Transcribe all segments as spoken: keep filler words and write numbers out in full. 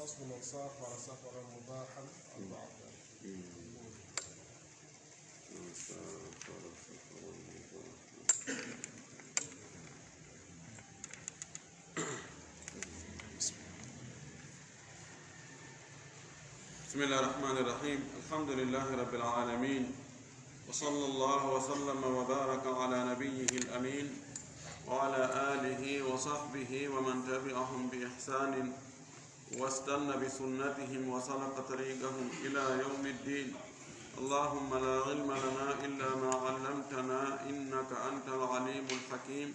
فصل من سافر سفرا مباحا أربعة. بسم الله الرحمن الرحيم. الحمد لله رب العالمين. وصلى الله وسلم وبارك على نبيه الأمين وعلى آله وصحبه ومن تبعهم بإحسان واستن بسنتهم وسلك طريقهم إلى يوم الدين. اللهم لا علم لنا إلا ما علمتنا إنك أنت العليم الحكيم.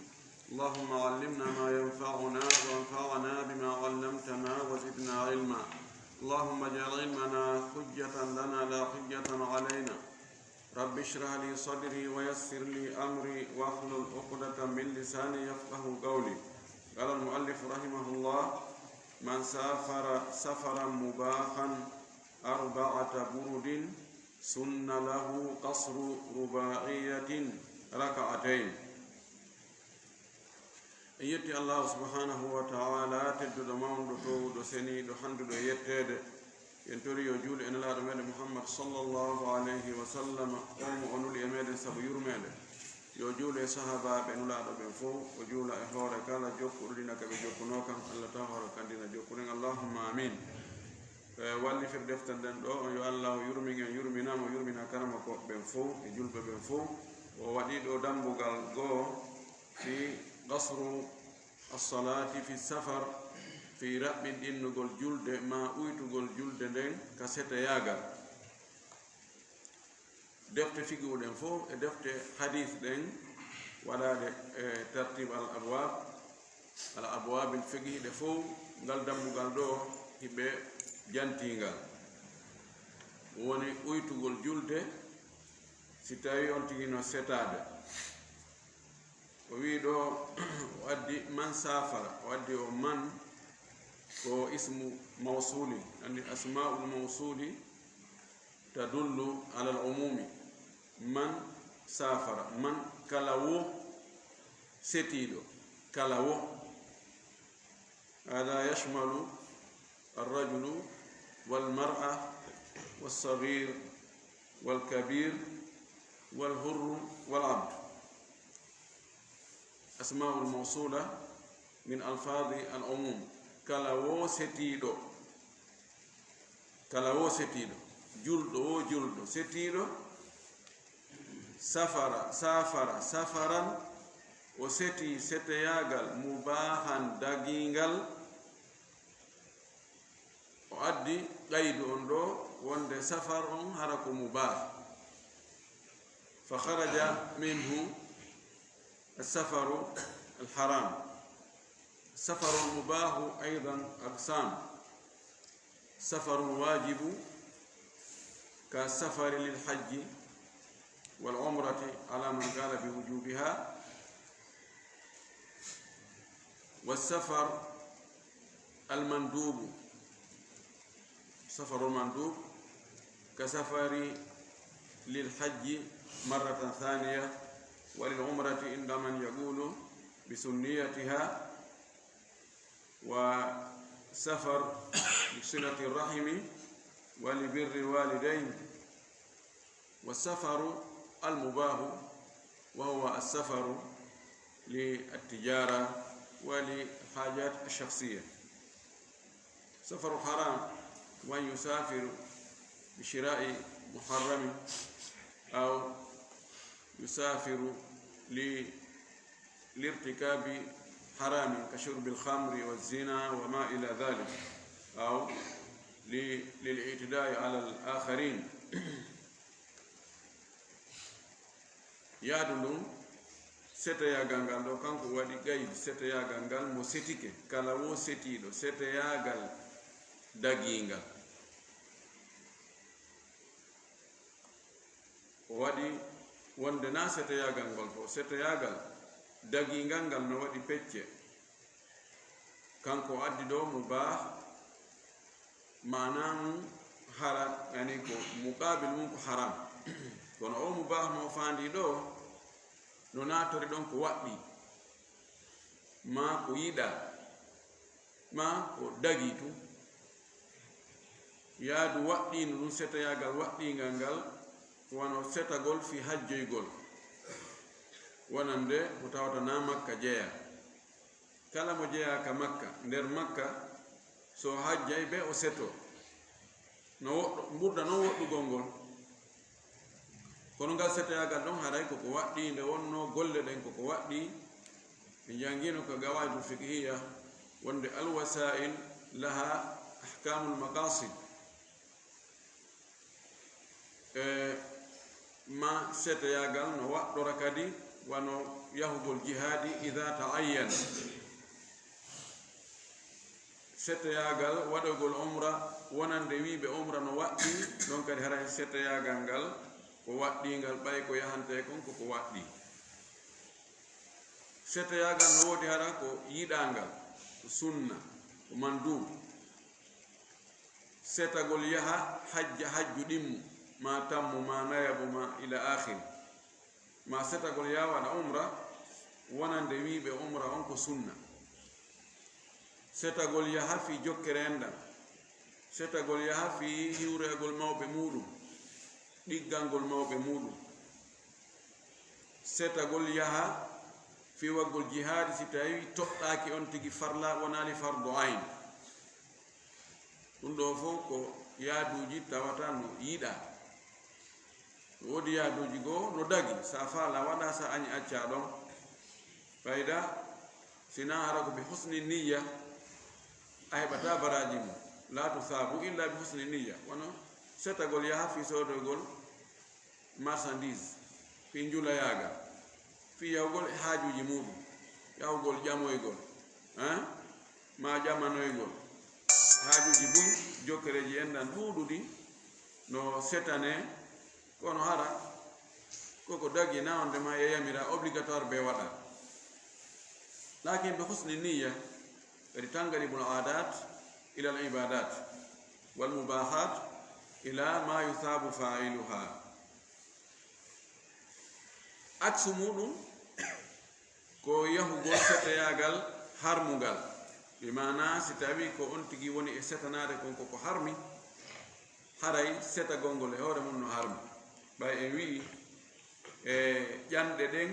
اللهم علمنا ما ينفعنا وانفعنا بما علمتنا وزدنا علما. اللهم اجعل علمنا حجة لنا لا حجة علينا. رب اشرح لي صدري ويسر لي أمري واحلل عقدة من لساني يفقه قولي. قال المؤلف رحمه الله: من سافر سفرا مباحا أربعة برد سن له قصر رباعية ركعتين. En yetti Allahu subhanahu wa ta'ala, tedduɗo, mawɗo, towuɗo, seniiɗo, handuɗo e yetteede. En tori yo juulu e Nelaaɗo meɗen Muhammad sallallahu alayhi wa sallam, on mo o nuli e meɗen sabu yurmeende. Yo juulu e sahaabaaɓe Nulaaɗo ɓen fow, o juula e hoore kala jokkuɗo diina ka ɓe jokkunoo kan, Allah taw hoore kan diina jokkuɗen, Allahumma amin. E wallifir defte nden ɗo, on yo Allah yurmin en, yurmina mo, yurmina karamokooɓe ɓen fow e julɓe ɓen fow. O waɗi ɗo dambugal goo fi qasru as-salaati fi safar, fi raɓɓinɗinnugol julde ma uytugol julde nden ka seteyaagal. Defte fiqhu ɗen fow e defte hadith ɗen waɗaade e tartib al abwab, al abwabil fiqhi ɗe fow, ngal dambugal ɗo hiɓe jantingal. Woni uytugol julde si tawi on tigi no setaade. O wii ɗo, o addi man safara, o addi o man ko ismu mawsuli, anndi asmaul mawsuli tadullu alal umumi. Man safara, man kala wo setiiɗo, kala wo. Hada yashmalu الرجل والمرأة والصغير والكبير والحر والعبد. أسماء موصولة من ألفاظ العموم. Kala wo setiiɗo, kala wo setiiɗo, julɗo wo julɗo, setiiɗo, safara, safara, safaran, o setii seteyaagal, mubaahan, dagiingal. O addi qaydu on ɗo wonde safar on hara ko mubaah. Fa kharaja minhu as-safaru al-haram. As-safaru al-mubahu aydan aqsam. Safarun wajibu ka safari lil hajji wal umrati ala man qala bi wujubiha. والسفر المندوب، سفر المندوب كسفر للحج مرة ثانية وللعمرة عند من يقول بسنيتها، وسفر لصلة الرحم ولبر الوالدين. والسفر المباح وهو السفر للتجارة وللحاجات الشخصية. سفر حرام وأن يسافر لشراء محرم أو يسافر ل-، لارتكاب حرام كشرب الخمر والزنا وما إلى ذلك، أو ل-، للاعتداء على الآخرين. Yaadu ndun, seteyaagal ngal ɗo, kanko waɗi qaydi, seteyaagal ngal mo setike, kala wo setiiɗo, seteyaagal dagiingal. O waɗi wonde na seteyaagal ngol fow, seteyaagal dagiingal ngal no waɗi pecce. Kanko o addi ɗo mubaah, maana mun hara, yani ko muqaabil mun ko haram. Kono o mubaah mo faandi ɗo, no naatori ɗon ko waɗɗii, maa ko yiɗaa, maa ko dagii tun. Yaadu waɗɗiindu ɗum, setayaagal waɗɗiingal ngal, wano setagol fii hajjoygol, wonande mo tawata naa Makka jeyaa. Kala mo jeyaaka Makka, nder Makka, so o hajjay, bee o setoo. No woɗɗo-, ɓurda non woɗɗugol ngol. Kono ngal setayaagal ɗon, haray ko ko waɗɗii, nde wonnoo golle ɗen ko ko waɗɗii. Ɓe njanngiino ka Qawaa'idul Fiqhiyya wonde al-wasaa'il laha ahkaamul maqaasid. E ma setayaagal no waɗɗora kadi wano yahugol jihaadi, idaa ta'ayyana. Setayaagal waɗugol umra, wonande wiiɓe umra no waɗɗii, ɗon kadi haray setayaagal ngal ko waɗɗiingal, ɓay ko yahantee kon ko ko waɗɗii. Setayaagal no woodi hara ko yiɗaangal, ko sunna, ko manduubu. Setagol yaha hajja, hajju ɗimmu, ma tammu, ma nayabu, ma ila aakhiri. Ma setagol yaha waɗa umra, wonande wiiɓe umra on ko sunna. Setagol yaha fii jokkere enɗan. Setagol yaha fii hiwreegol mawɓe muuɗum, ɗiggangol mawɓe muuɗum. Setagol yaha fii waɗgol jihaadi si tawii toɗɗaaki on tigi farla, wonaali fardu ayn. Ɗum ɗoo fow ko yaaduuji tawata no yiɗaa. Woodi yaaduuji goo no dagi, sa faala waɗa, sa añi acca ɗon. Fayda, si naa hara ko bi husni niyya, a heɓataa baraaji mum. Laa tusaabu illa bi husni niyya. Kono setagol yaha fii soodoygol marchandise, fii njulayaagal, fii yahugol e haajuuji muuɗum, yahugol ƴamoygol, hein? Ma ƴamanoygol. Haajuuji buy, jokkereeji enɗan ɗuuɗuɗi no setanee, kono hara ko ko dagi, na wonde ma yamira obligatoire bee waɗa. Laakin bi husni niyya, kadi tanqalibul aadaat ilal ibaadaat, wal mubaahaat ilaa maa yusaabu faa'iluhaa. Aksu muuɗum ko yahugol setayaagal harmungal. Bi maanaa, si tawii ko on tigi woni e setanaade kon ko ko harmi, haray setagol ngol e hoore mum no harmi. Ɓay en wi'i, e ƴanɗe ɗen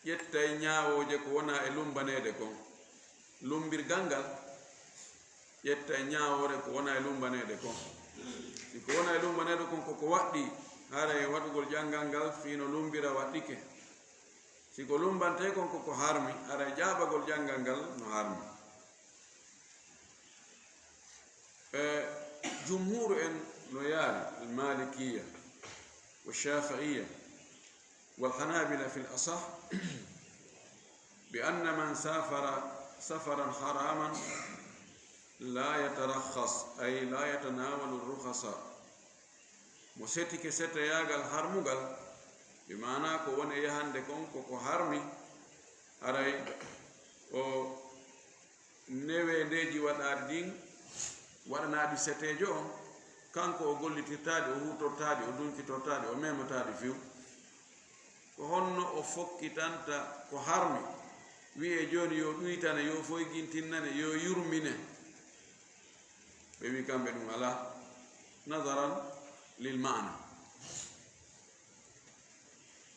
ƴettay ñaawooje ko wona e lumbaneede kon. Lumbirgal ngal ƴettay ñaawoore ko wona e lumbaneede kon. Si ko wona e lumbaneede kon ko ko waɗɗii, haray waɗugol ƴanngal ngal fii no lumbira waɗɗike. Si ko lumbantee kon ko ko harmi, haray jaabagol ƴanngal ngal no harmi. E jumhuuru en no yaari, al-Maalikiyya wa Shaafi'iyya wal Hanaabila fil asah, bi anna man saafara safaran haraaman laa yatarakhas, ay laa yatanaawalu rukhasa. Mo setike setayaagal harmungal, bi maanaa ko woni e yahande kon ko ko harmi, haray o neweendeeji waɗaaɗi ɗin, waɗanaaɗi seteejo on, kanko o gollitirtaa ɗi, o huutortaa ɗi, o dunkitortaa ɗi, o memataa ɗi few. Ko honno o fokkitanta ko harmi? Wi'ee jooni yo ɗuytane, yo foygintinnane, yo yurmine. Ɓe wi'i kamɓe ɗum alaa, nazaran lil maana.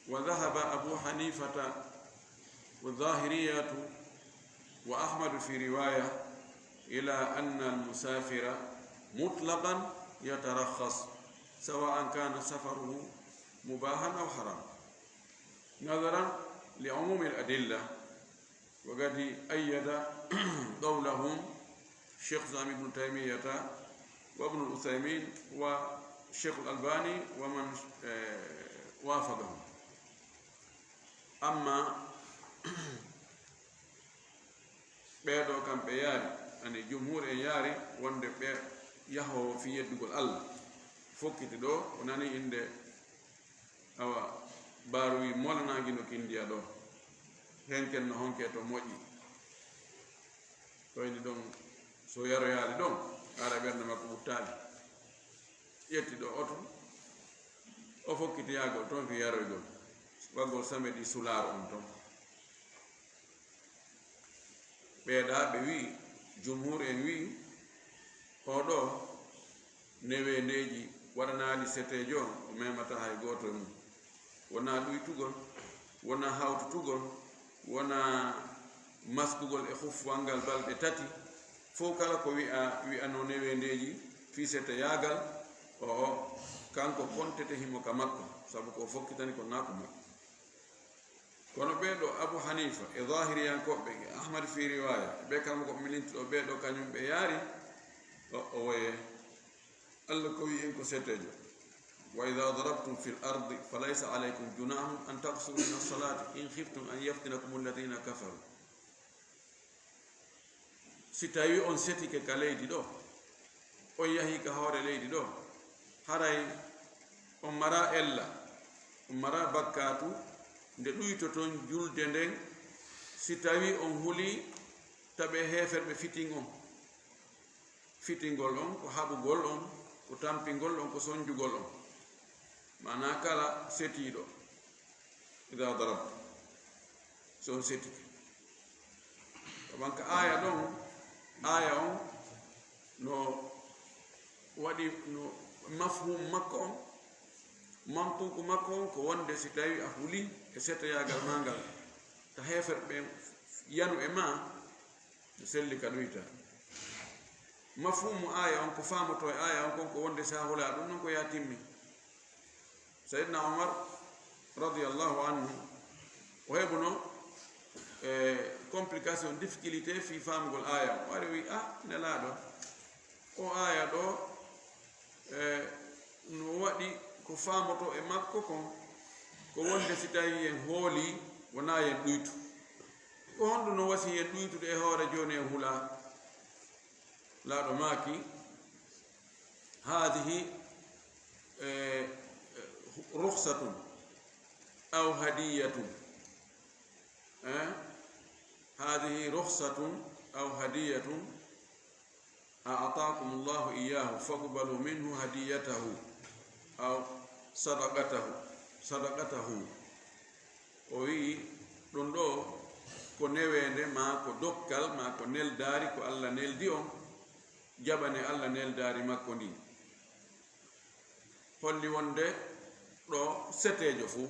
وذهب أبو حنيفة والظاهرية وأحمد في رواية إلى أن المسافر مطلقا يترخص سواء كان سفره مباحا أو حراما نظرا لعموم الأدلة. وقد أيد قولهم شيخ الإسلام ابن تيمية وابن العثيمين والشيخ الألباني ومن، آه، وافقهم. Amma ɓee ɗoo kam ɓe yaari, ani jumhuur en yaari wonde ɓe yahoowo fii yeddugol Allah. Fokkiti ɗoo, o nani innde Awa, Baaru wi'i, molanaange no kindiya ɗoo. Henken no honke to moƴƴi. Koyni ɗon, so yaroyaali ɗon, ara ɓernde makko ɓuttaali. Ƴetti ɗoo oto, o fokkiti yahgol ton fii yaroygol. Waggol samedi sulaar on ton. Ɓee ɗaa ɓe wi'i, jumhuur en wi'i, oo ɗoo Neweendeeji waɗanaaɗi seteejo on, o memataa hay gooto e mum. Wonaa ɗuytugol, wonaa hawtutugol, wonaa maskugol e huffowal ngal balɗe tati. Fow kala ko wi'a, wi'anoo neweendeeji fii seteyaagal, o, o, kanko kontete himo ka makko, sabu ko o fokkitani ko naa ko makko. Kono ɓee ɗoo, Abu Hanifa e Zaahiriyankooɓe e Ahmad fii riwaaya, e ɓee kala ko milintuɗo ɓee ɗoo, kañum ɓe yaari, o, o woye. Allah ko wi'i en ko seteejo: "Wa idha darabtum fil ardi falaysa alaykum junahun an taqsuru min as-salati in khiftum an yaftinakum alladhina kafaru." Si tawii on setike ka leydi ɗoo, on yahii ka hoore leydi ɗoo, haray on maraa ella, on maraa bakkaatu nde ɗuytoton julde nden, si tawii on hulii taɓe heeferɓe fitin on. Fitingol on, ko haɓugol on, ko tampingol on, ko sonjugol on. Maanaa kala setiiɗo, idaa darabta, so on setike. Kaban ka aaya ɗon, aaya on no waɗi, no mafhum makko on, mantuuku makko on, ko wonde si tawii a hulii e setoyaagal maa ngal, ta heeferɓe ɓen yanu e maa, no selli ka ɗuyta. Mafhumu aaya on, ko faamotoo e aaya on kon, ko wonde si a hulaa ɗun non ko yaa timmi. Sayyidina Umar radiyallahu anhu, o heɓuno, e, complication, difficulté fii faamugol aaya on. O ari o wi'i, "Ah, Nelaaɗo, o aaya ɗoo, e, no waɗi ko faamotoo e makko kon, ko wonde si tawii en hoolii, wonaa en ɗuytu. Ko honɗun no wasi en ɗuytude e hoore jooni en hulaa?" Laaɗo maaki, "Haadihi, eh, rukhsatun aw hadiyatun, eh, haadihi rukhsatun aw hadiyatun a'taakumullahu iyyaahu faqbalu minhu hadiyatahu aw sadaqatahu, sadaqatahu." O wi'i, "Ɗun ɗoo ko neweende maa ko dokkal maa ko neldaari ko Alla neldi on, jaɓanee Alla neldaari makko ndin." Holli wonde ɗoo seteejo fow,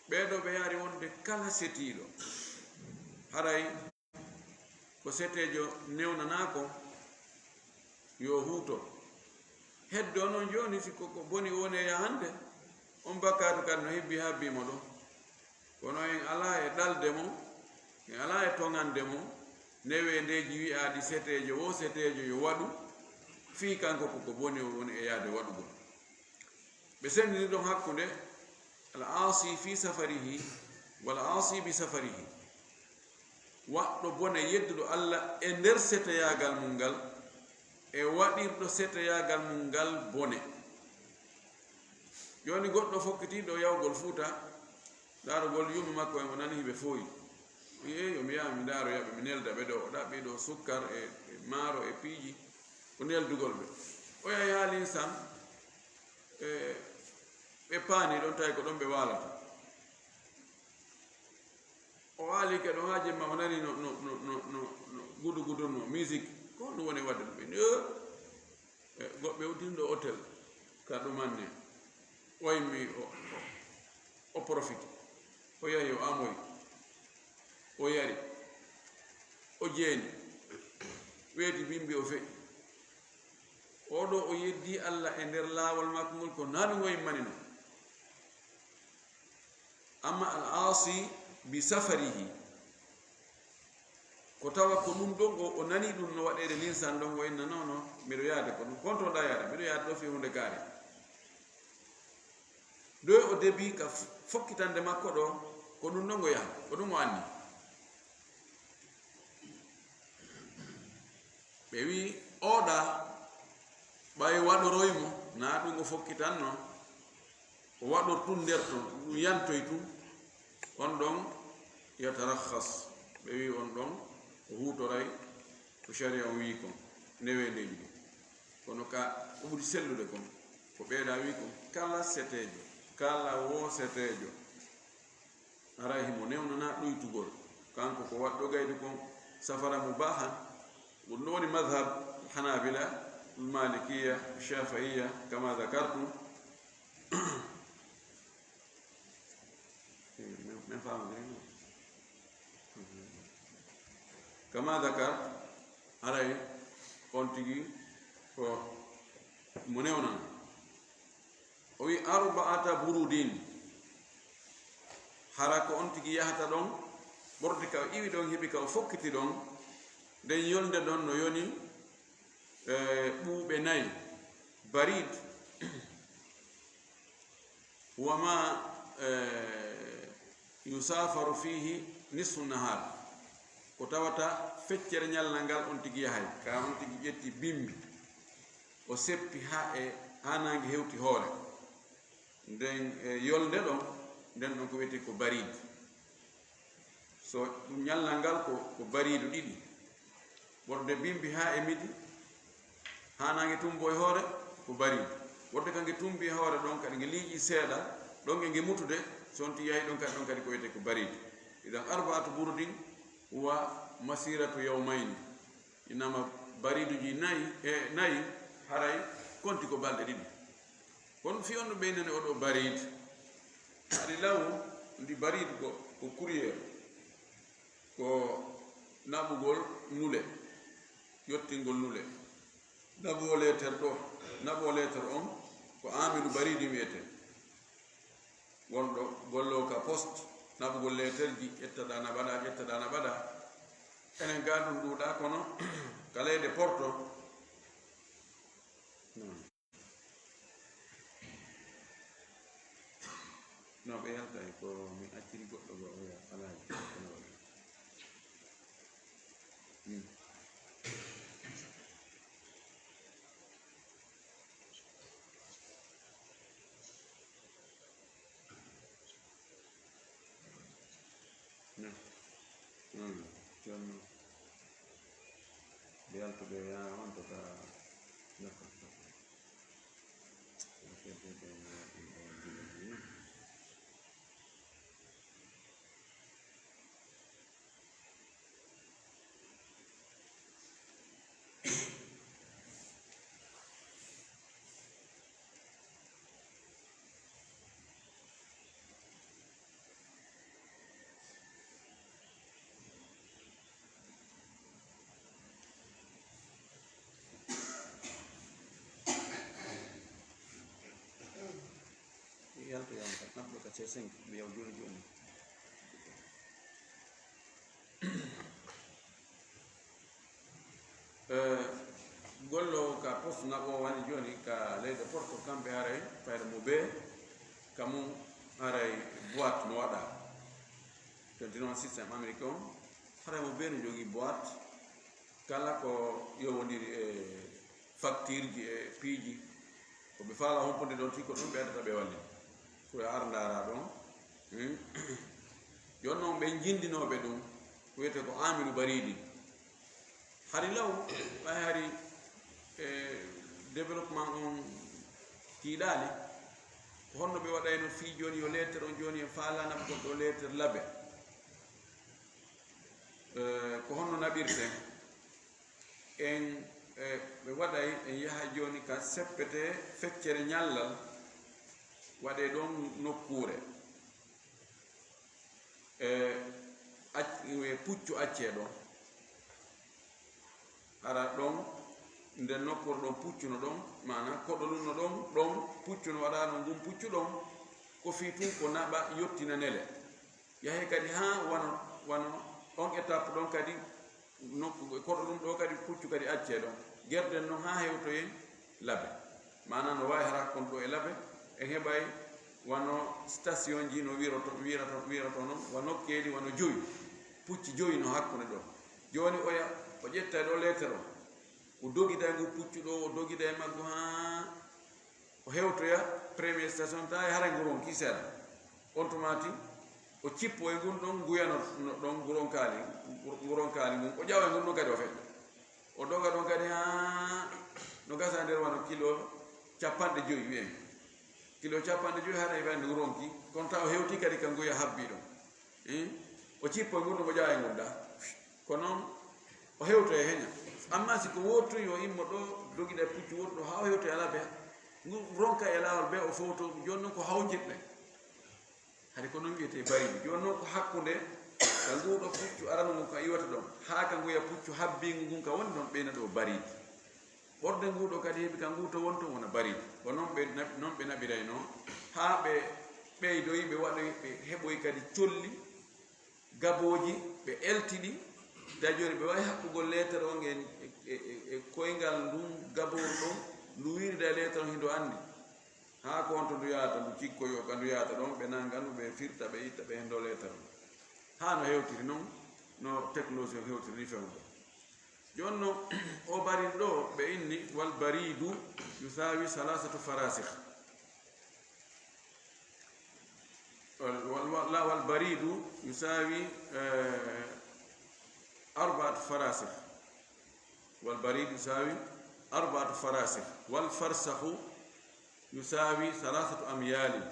ɓee ɗoo ɓe yaari wonde kala setiiɗo, haray ko seteejo newnanaa kon, yo huuto. Heddo non jooni, si ko, ko boni woni e yahande, on bakkaatu kadi no hebbi habbii mo ɗon. Kono en alaa e ɗalde mo, en alaa e toŋande mo, neweendeeji wi'aaɗi seteejo, woo seteejo yo waɗu, fii kanko ko, ko boni o woni e yaade waɗugol. Ɓe senndini ɗon hakkunde al-aasi fii safarihi wal-aasi bi safarihi. Waɗɗo bone yedduɗo Alla e nder setoyaagal mun ngal, e waɗirɗo setoyaagal mun ngal bone. Jooni goɗɗo fokkitiiɗo yahugol Fuuta, ndaarugol yumma makko en, o nani hiɓe fooyi. O wi'i, "Eey, yo mi yaha mi ndaaroya ɓe, mi nelda ɓe ɗoo." O ɗaɓɓi ɗoo sukkar e, e maaro e piiji, o neldugol ɓe. O yahi haa Linsan, e, ɓe paani ɗon, tawi ko ɗon ɓe waalata. O waalike ɗon haa jemma, o nani no, no, no gudugudu, no musique. Ko honɗun woni waɗde ɗum? Ɓe ni, "Eh." E, goɗɓe uddini ɗo hôtel ka ɗumanne. O immi, o, o, o profite. O yahi, o amoyi. O yari. O jeeni. Weeti bimbi, o feƴƴi. Oo ɗoo o yeddii Alla e nder laawol makko ngol ko naa ɗum o immani non. Amma al-aasi bi safarihi, ko tawa ko ɗum ɗon o, o nanii ɗum no waɗeede Linsan ɗon, o inna, "Non, non, miɗo yaade ko ɗum. Ko honto ɗa yaade?" "Miɗo yaade ɗo fii huunde kaari." Ɗo o debii ka f-, fokkitande makko ɗo, ko ɗum ɗon o yaha, ko ɗum o anni. Ɓe wi'i, "Oɗa, ɓay waɗoroy mo, naa ɗum o fokkitanno, o waɗor tun nder ton, ɗum yantoy tun." On ɗon yatarakhas, ɓe wi'i on ɗon o huutoray ko sharia on wi'i kon, neweendeeji ɗin. Kono ka ko ɓuri sellude kon, ko ɓeeɗa wi'i kon, kala seteejo, kala woo seteejo, haray himo newnanaa ɗuytugol. Kanko ko waɗɗo gaydu kon, safara mubaahan. Ɗum ɗo woni madhab Hanabila, Malikiya, Shafi'iya, kama dhakartu. Min, min faamodiri. Kama dhakartu, haray on tigi ko mo newnana. O wi, arba'ata burudin. Hara ko on tigi yahata ɗon, ɓorde ka o iwi ɗon, heɓi ka o fokkiti ɗon, nden yolnde ɗon no yoni, e, ɓuuɓe nayi. Barid, wa ma, e, yusafaru fihi nisfu nahar. Ko tawata feccere ñallal ngal on tigi yahay, ka on tigi ƴetti bimbi, o seppi ha e, ha nange hewti hoore. Nden, e, yolnde ɗon, nden ɗon ko wiyetee ko barid. So ɗum ñallal ngal ko, ko baridu ɗiɗi. Ɓorde bimbi ha e midi, ha nange tumbo e hoore, ko baridu. Ɓorde ka nge tumbi e hoore ɗon, kadi nge liiƴi seeɗa, ɗon e nge mutude, so on tigi yahi ɗon kadi, ɗon kadi ko wiyetee ko baridu. Idan arba'atu burudin wa masiratu yawmayni. Inama bariduji nayi, e, nayi, haray konti ko balɗe ɗiɗi. Kono fii on no ɓeynani oɗo barid. Hari law, ndi barid ko, ko courrier, ko naɓugol nule, yottingol nule. Naɓuwo leeter ɗo, naɓuwo leeter on, ko aamilu baridi wiyetee. Wonɗo gollowo ka poste, naɓugol leeterji, ƴettaɗaa na ɓaɗa, ƴettaɗaa na ɓaɗa. Enen gaa ɗum ɗuuɗaa, kono ka leyɗe Porto. No ɓe yaltay ko mi acciri goɗɗo goo oya alaaji. Hmm. No. Hmm. Jonno. Ɓe yaltuɓe yaa on to ka. D'accord. Yalta yam ka, naɓɗo ka C cinq, mi yaw jooni jooni. Eh, golloowo ka poste naɓoowo wani jooni ka leyɗe Porto, kamɓe haray fayda mo bee, ka mum haray boîte no waɗa. Twenty-one système américain on, haray mo bee no jogii boîte, kala ko yowondiri e facture ji e piiji, ko ɓe faala humpude ɗon, si ko ɗum ɓe addata ɓe wallin. Ko e ar ndaara ɗon. Hmm. Jooni noon ɓe njinndinooɓe ɗum, ko wiyetee ko aamilu bariidi. Hari law, ɓay hari, e, développement on tiiɗaali, ko honno ɓe waɗayno fii jooni yo leeter on jooni en faalaa naɓugol ɗo leeter labe? E, ko honno naɓirten? En, e, ɓe waɗay, en yaha jooni ka seppetee feccere ñallal, waɗee ɗon nokkuure. E, ac-, e, puccu accee ɗon. Hara ɗon, nden nokkuure ɗon puccu no ɗon, maanaa koɗolun no ɗon, ɗon puccu no waɗaa ɗon, ngun puccu ɗon, ko fii tun ko naɓa yottina nele. Yahe kadi haa wano, wano on étape ɗon kadi, nokku, koɗolun ɗo kadi puccu kadi accee ɗon. Gerden non haa hewtoyen labe. Maanaa no waawi hara kon ɗo e labe, en heɓay wano station ji no wiroto, wiroto, wiroto non, wa nokkeeli wano joyi. Pucci joyi no hakkunde ɗo. Jooni oya, o ƴetta ɗo leeter o. O dogida ngu puccu ɗo, o dogida e maggu haa o hewtoya premier station, tawi haray ngu ronki seeɗa. On tuma tigi, o cippo e ngun ɗon nguyano no ɗon ngu ronkaali, ngu ronkaali ngun. O ƴawa e ngun ɗon kadi o feƴƴa. O doga ɗon kadi haa no gasa nder wano kilo capanɗe joyi wiyen. Kilo capanɗe joyi haray fay ngu ronki, kono taw o hewti kadi ka nguya habbi ɗon. Eh? O cippo e ngun ɗon o ƴawa e ngun da. Ko non o hewto e heña. Amma si ko wooto yo immo ɗo, dogida puccu wooto ɗo, haa o hewta e alaa be, ngu ronka e laawol be o fowto, jooni noon ko hawjirɗe. Hari ko noon wiyetee bariidu. Jooni noon ko hakkunde ka nguuɗo puccu arano ngu ka iwata ɗon, haa ka nguya puccu habbiingu ngun ka woni ɗon ɓeyna ɗo bariidu. Ɓorde nguuɗo kadi heɓi ka nguuto wonto wona bariidu. Ko noon ɓe naɓ-, noon ɓe naɓiraynoo, haa ɓe ɓeydoyi, ɓe waɗoyi, ɓe heɓoyi kadi colli, gabooji, ɓe elti ɗi. Da jooni ɓe waawi haɓɓugol leetar on e, e, e, e koyngal ndun gabooru ɗon, ndu wiirida e leetar on hindo anndi. Haa ko on to ndu yahata, ndu cikkoyoo ka ndu yahata ɗon, ɓe nanga ndu, ɓe firta, ɓe itta, ɓe hendo leetar on. Haa no hewtiri non, no technologie on hewtiri ni fewndo. Jooni no o bariidu ɗo, ɓe inni, "Wal bariidu yusaawi salaasatu farasikh." Wal, wal, wal, la, wal bariidu yusaawi, eh, arbaatu farasikh. Wal bariidu yusaawi arbaatu farasikh. Wal farsakhu yusaawi salaasatu amyaalin.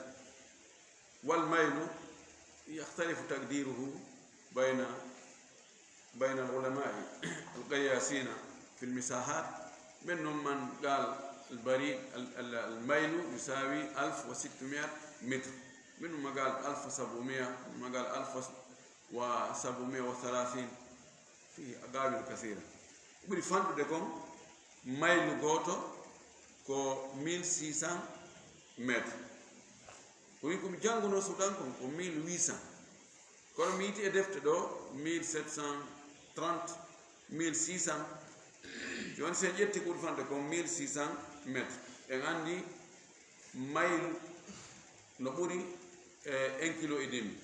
Wal maylu yaxtalifu taqdiiruhu bayna, bayna al-ulamaa'i al-qiyaasiina fi al-masaahaat. Minhum man qaala al-bariid, al-, al-, al-maylu yusaawi alf wa sittumiya metr. Minhum man qaala alf wa sabumiya, minhum man qaala alf wa sabumiya wa salaasiin. Fiihi aqaawiilu kasiira. Ɓuri fanɗude kon, maylu gooto ko mille six cents mètres. Ko min ko mi janngunoo Sudan kon ko mille huit cents. Kono mi yiti e defte ɗo mille sept cent trente, mille six cents. Jooni si en ƴetti ko ɓuri fanɗude kon mille six cents mètres. En anndi maylu no ɓuri, eh, un kilo et demi.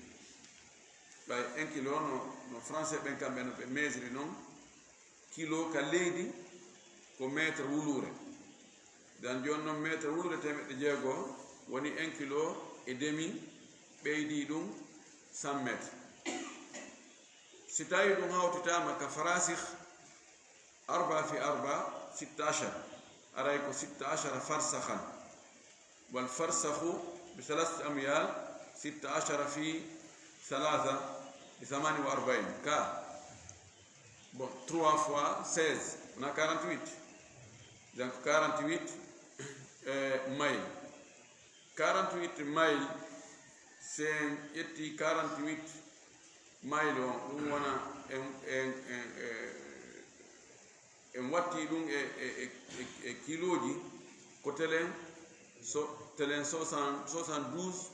Ɓay un kilo no, no français ɓen kamɓe no ɓe mesure non, kilo ka leydi ko mètre wuluure. Dan jooni non mètre wuluure teemeɗɗe jeego woni un kilo et demi, ɓeydi ɗum cent mètres. Si tawi ɗum hawtitaama ka farasih, arba fi arba, sitta ashar. Aray ko sitta ashara farsakhan. Wal farsakhu bi thalathati amyal, sitta ashara fi thalatha, bi thamani wa arba'in. Ka, bon, trois fois seize, on a quarante-huit. Donc quarante-huit, eh, mayl. Quarante-huit mayl, si en ƴetti quarante-huit mayl on, ɗum wona en, en, en, eh, en watti ɗum e, e, e, e, e kilooji, ko telen so, telen soixante, soixante-douze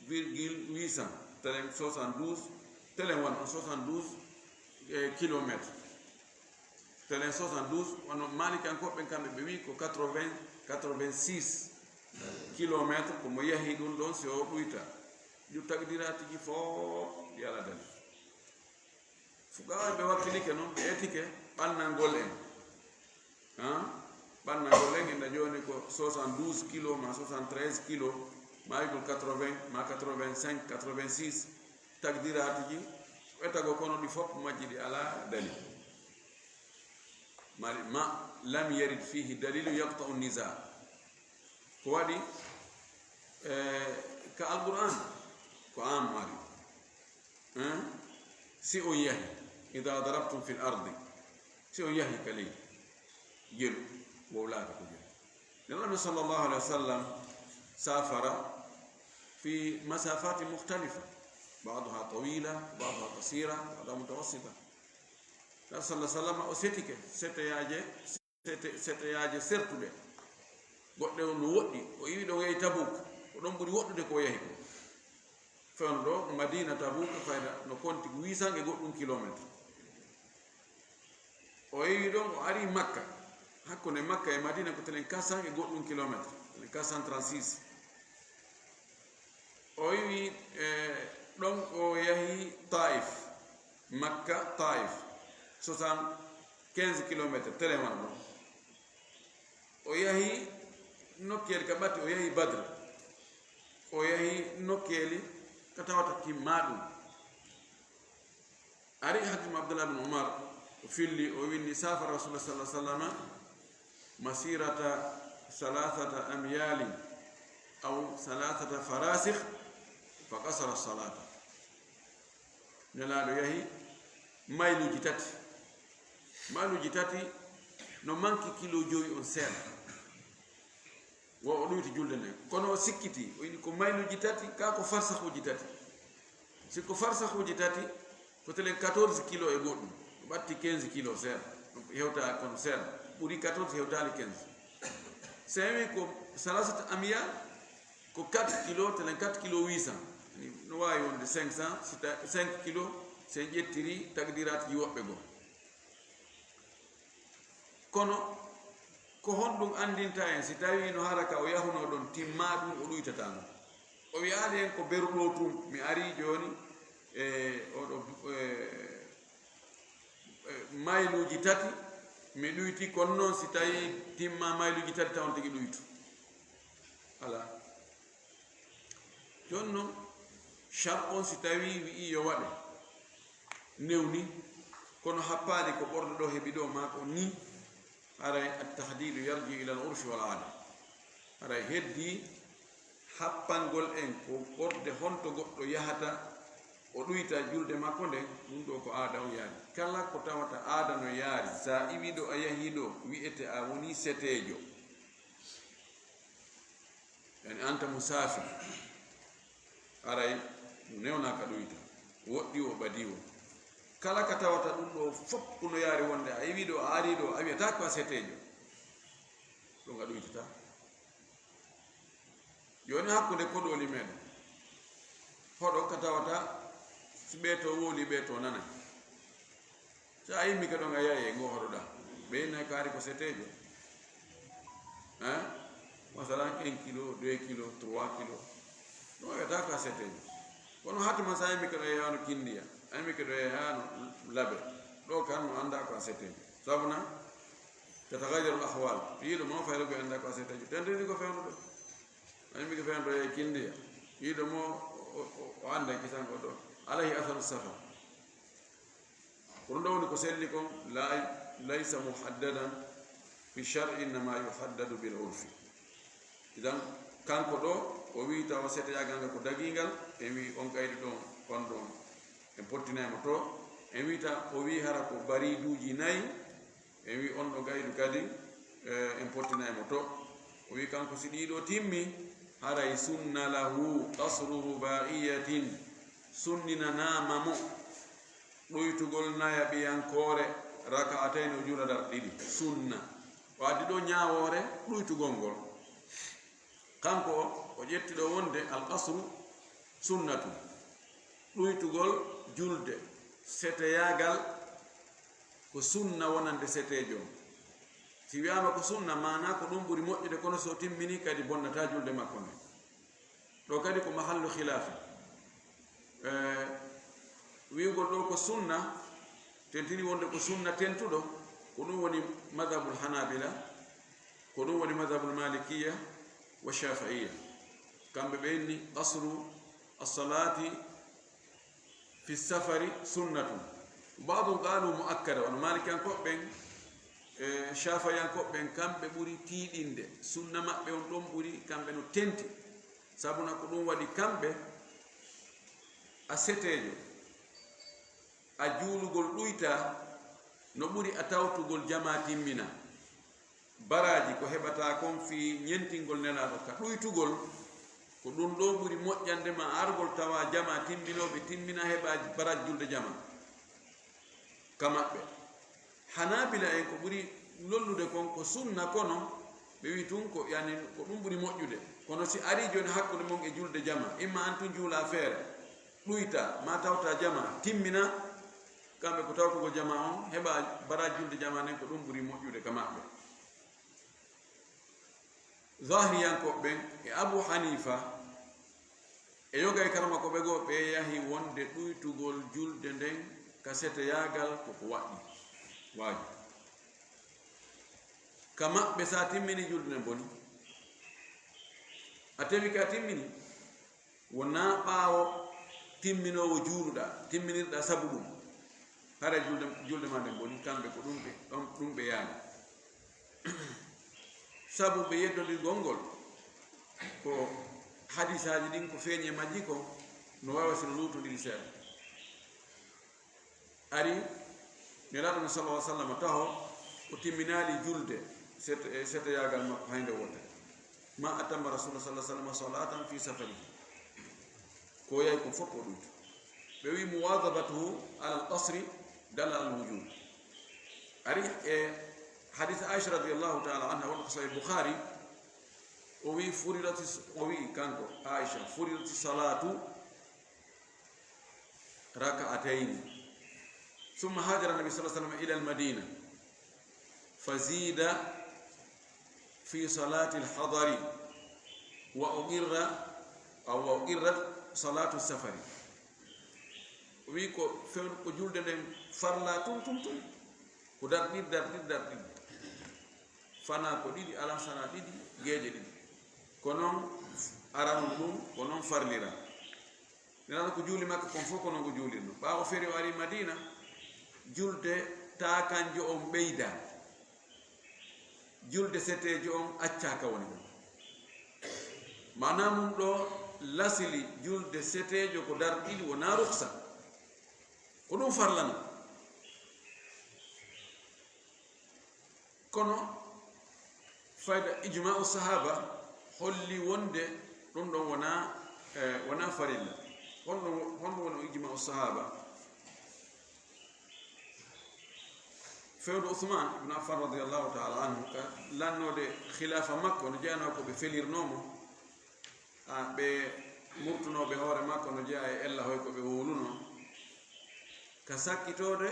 virgule huit cents, telen soixante-douze, telen won on soixante-douze, eh, kilomètres. Telen soixante-douze, wano Malikankoɓe kamɓe ɓe wi ko quatre-vingts, quatre-vingt-six kilomètres, ko mo yahi ɗum ɗon si o ɗuyta. Ɗum tagdiraatiji fof ɗi ala dali. Fuqahaa ɓe wakkilike noon, ɓe etike ɓannangol en. Han? Ɓannangol en, ina jooni ko soixante-douze kilo, ma soixante-treize kilo, ma wi ko quatre-vingts, ma quatre-vingt-cinq, quatre-vingt-six. Tagdiraatiji, ko etago kono ɗi fof majji ɗi alaa dalil. Mari ma lam yarid fihi dalilu yaqta'u niza. Ko waɗi, eh, ka Alqur'an, ko am mari. Hein? Si on yahi, ida darabtum fil ardi, si on yahi ka leydi, jelu, wowlaaka ko jelu. Nelaɗo sallallahu alaihi wasallam safara fi masafati mukhtalifa, ba'daha tawila, ba'daha qasira, ba'daha mutawassita. Nelaɗo sallallahu alaihi wasallam o setike seteyaaje, sete-, seteyaaje sertuɗe. Goɗɗe on no woɗɗi, o iwi ɗo o yahi Tabuk, ko ɗon ɓuri woɗɗude ko o yahi ko. Fewndo ɗo Madina Tabuk fayda no konti huit cents e goɗɗum kilomètre. O yehi ɗon, o ari Makka. Hakkunde Makka e Madina ko telen quatre cents e goɗɗum kilomètre, telen quatre cent trente-six. O yehi, eh, ɗon o yahi Taif, Makka, Taif, soixante-quinze kilomètres, telen wano ɗon. O yahi nokkeeli ka ɓatti, o yahi Badr. O yahi nokkeeli ka tawata timmaa ɗum. Ari hakim Abdullah bin Umar, o filli, o winni, safara Rasulullah sallallahu alaihi wasallam masirata thalathata amyalin aw thalathata farasikh fa qasara salata. Nelaaɗo yahi mayluuji tati, Mayluuji tati no manki kilo jowi on seeɗa. Wo o ɗoyti julde nden. Kono o sikkiti, o yiɗi ko mayluuji tati, kaa ko farsahuuji tati. Si ko farsahuuji tati, ko telen quatorze kilo e goɗɗum. O ɓatti quinze kilo seeɗa. Hewta kono seeɗa. Ɓuri quatorze, hewtaali quinze. Si en wi ko salasata amyal, ko quatre kilo, telen quatre kilo huit cents. No waawi wonde cinq cents, si ta-, cinq kilo, si en ƴettiri takdiraatiji woɓɓe goo. Kono ko honɗum anndinta en si tawi no hara ka o yahunoo ɗon timmaa ɗum o ɗuytatano? O wi'aali en ko beru ɗoo tun, mi arii jooni e oɗo, e, e, mayluuji tati, mi ɗuyti, kono noon si tawi timmaa mayluuji tati tawon tigi ɗuytu. Alaa. Jooni noon, shar'u on si tawii wi'ii yo waɗe, newni, kono happaali ko ɓorɗo ɗoo heɓi ɗoo maa ko nii, haray at-tahdidu yarji ila al-urfi wal aada. Haray heddii happangol en ko ɓorde honto goɗɗo yahata, o ɗuyta julde makko nden, ɗum ɗoo ko aada on yaari. Kala ko tawata aada no yaari, sa iwi ɗoo a yahii ɗoo, wi'ete a wonii seteejo. Yani anta musafir, aray newna ka ɗuyta, woɗɗi o ɓadi o. Kala ka tawata ɗum ɗoo fof no yaari wonde a iwi ɗoo, a ari ɗoo, a wiyata ko a seteejo. Ɗum a ɗuytata. Jooni hakkunde koɗooli meɗen, hoɗo ka tawata si ɓee to wowli, ɓee to nanay. So a immike ɗon, a yahi e ngoo hoɗoɗaa, ɓe innay kaari ko seteejo. Hein? Masalan, un kilo, deux kilo, trois kilo. Ɗum a wiyata ko a seteejo. Kono hatuma so a immike ɗo e yaano Kindiya, a immike ɗo e yaano Labe, ɗo kan mo annda ko a seteejo. Sabuna, tatagayyaru al-ahwal. Yiiɗo mo fayre ko annda ko a seteejo. Tendini ko fewndo ɗo. A immike fewndo e Kindiya. Yiiɗo mo o, o, o, o annda kisan ko ɗo. Alayhi atharu safar. Ko ɗum ɗo woni ko selli kon, lay-, laysa muhaddadan fi shar'i, innama yuhaddadu bil urfi. Idan, kanko ɗo, o wii tawa seteyaagal ngal ko dagiingal, en wii on kaydi ɗon, on ɗon, en pottinay mo to. En wii ta, o wii hara ko bariduuji nayi, en wii on ɗo kaydu kadi, eh, en pottinay mo to. O wii kanko si ɗii ɗo timmi, haray sunna lahu qasru rubaiyatin, sunninanaama mo ɗuytugol nayaɓiyankoore, raka'atayn, o juula darɗe ɗiɗi, sunna. O addi ɗo ñaawoore ɗuytugol ngol. Kanko o, o ƴetti ɗo wonde al qasru sunnatun. Ɗuytugol julde, seteyaagal ko sunna wonande seteejo on. Si wiyaama ko sunna, maanaa ko ɗum ɓuri moƴƴude, kono so o timmini kadi bonnataa julde makko nde. Ɗo kadi ko mahallu khilaafi. Eh, wi'ugol ɗo ko sunna, tentini wonde ko sunna tentuɗo, ko ɗum woni madhabul Hanabila, ko ɗum woni madhabul Malikiya wa Shafi'iya. Kamɓe ɓe inni qasru as-salati fi safari sunnatun. Ba'dun qalu mu'akkada, wano Malikiyankooɓe ɓen, e Shafi'iyankooɓe ɓen, kamɓe ɓuri tiiɗinde. Sunna maɓɓe on ɗon ɓuri, kamɓe no tenti. Sabuna ko ɗum waɗi kamɓe, a seteejo, a juulugol ɗuyta no ɓuri a tawtugol jamaa timmina. Baraaji ko heɓata kon fii ñentingol Nelaaɗo ka ɗuytugol, ko ɗum ɗo ɓuri moƴƴande ma argol tawa jamaa timminooɓe timmina heɓa baraaji julde jamaa ka maɓɓe. Hanaabila en ko ɓuri lollude kon ko sunna, kono ɓe wi tun ko, yani, ko ɗum ɓuri moƴƴude. Kono si ari jooni hakkunde mon e julde jamaa, imma an tun juula feere, ɗuyta, ma tawta jamaa, timmina, kamɓe ko tawtugol jamaa on, heɓa baraaji julde jamaa nden, ko ɗum ɓuri moƴƴude ka maɓɓe. Zahiriyankooɓe ɓen e Abu Hanifa e yoga e karamakooɓe goo, ɓe yahi wonde ɗuytugol julde nden ka seteyaagal ko ko waɗɗi waaju. Ka maɓɓe, sa timmini julde nden boni, a tewi ka timmini, wonaa ɓaawo timminoowo juuluɗaa, timminirɗaa sabu ɗum, hara julde, julde maa nden boni. Kamɓe ko ɗum ɓe, ɗum, ɗum ɓe yaani. Sabu ɓe yeddondirgol ngol, ko hadisaaji ɗin, ko feeñi e majji ko no waawa si no luutondiri seeɗa. Ari, Nelaaɗo men sallallahu alaihi wasallam taho o timminaali julde set-, e seteyaagal makko haynde wootere. Ma atamma Rasulullah sallallahu alaihi wasallam salatan fi safarihi. Ko yahi kon fof o ɗuytu. Ɓe wi muwadabatuhu ala al-qasri dalla ala al-wujub. Ari e hadith Aisha radiyallahu ta'ala anha, won ko Sahih Bukhari, o wi furidati, o wi kanko Aisha, furidati salatu raka'atayn. Thumma hajara Nabi sallallahu alaihi wasallam ila al-Madina. Fazida fi salati al-hadari wa uqirra, aw wa uqirrat salatu safari. O wi ko few-, ko julde nden farla tun, tun, tun. Ko darɗir, darɗir, darɗir. Fana ko ɗiɗi, alan sana ɗiɗi, geeƴe ɗiɗi. Ko non aranol ɗum, ko non farlira. Nelaaɗo ko juuli Makka kon fof ko non ko juulirno. Ɓaawo feere o ari Madina, julde taakanjo on ɓeyda. Julde seteejo on accaa ka woni ɗon. Maanaa mum ɗo lasili julde seteejo ko darɗiɗi wonaa ruksa. Ko ɗum farlano. Kono fayda ijma'u sahaba holli wonde ɗum ɗon wonaa, eh, wonaa farilla. Honɗum, honɗum woni ijma'u sahaba? Fewndo Usman ibn Affan radiyallahu ta'ala anhu, ka lannoode khilaafa makko, no jeyanoo ko ɓe felirnoo mo, a, ɓe murtunooɓe hoore makko no jeyaa e ella hoy ko ɓe wowlunoo. Ka sakkitoode,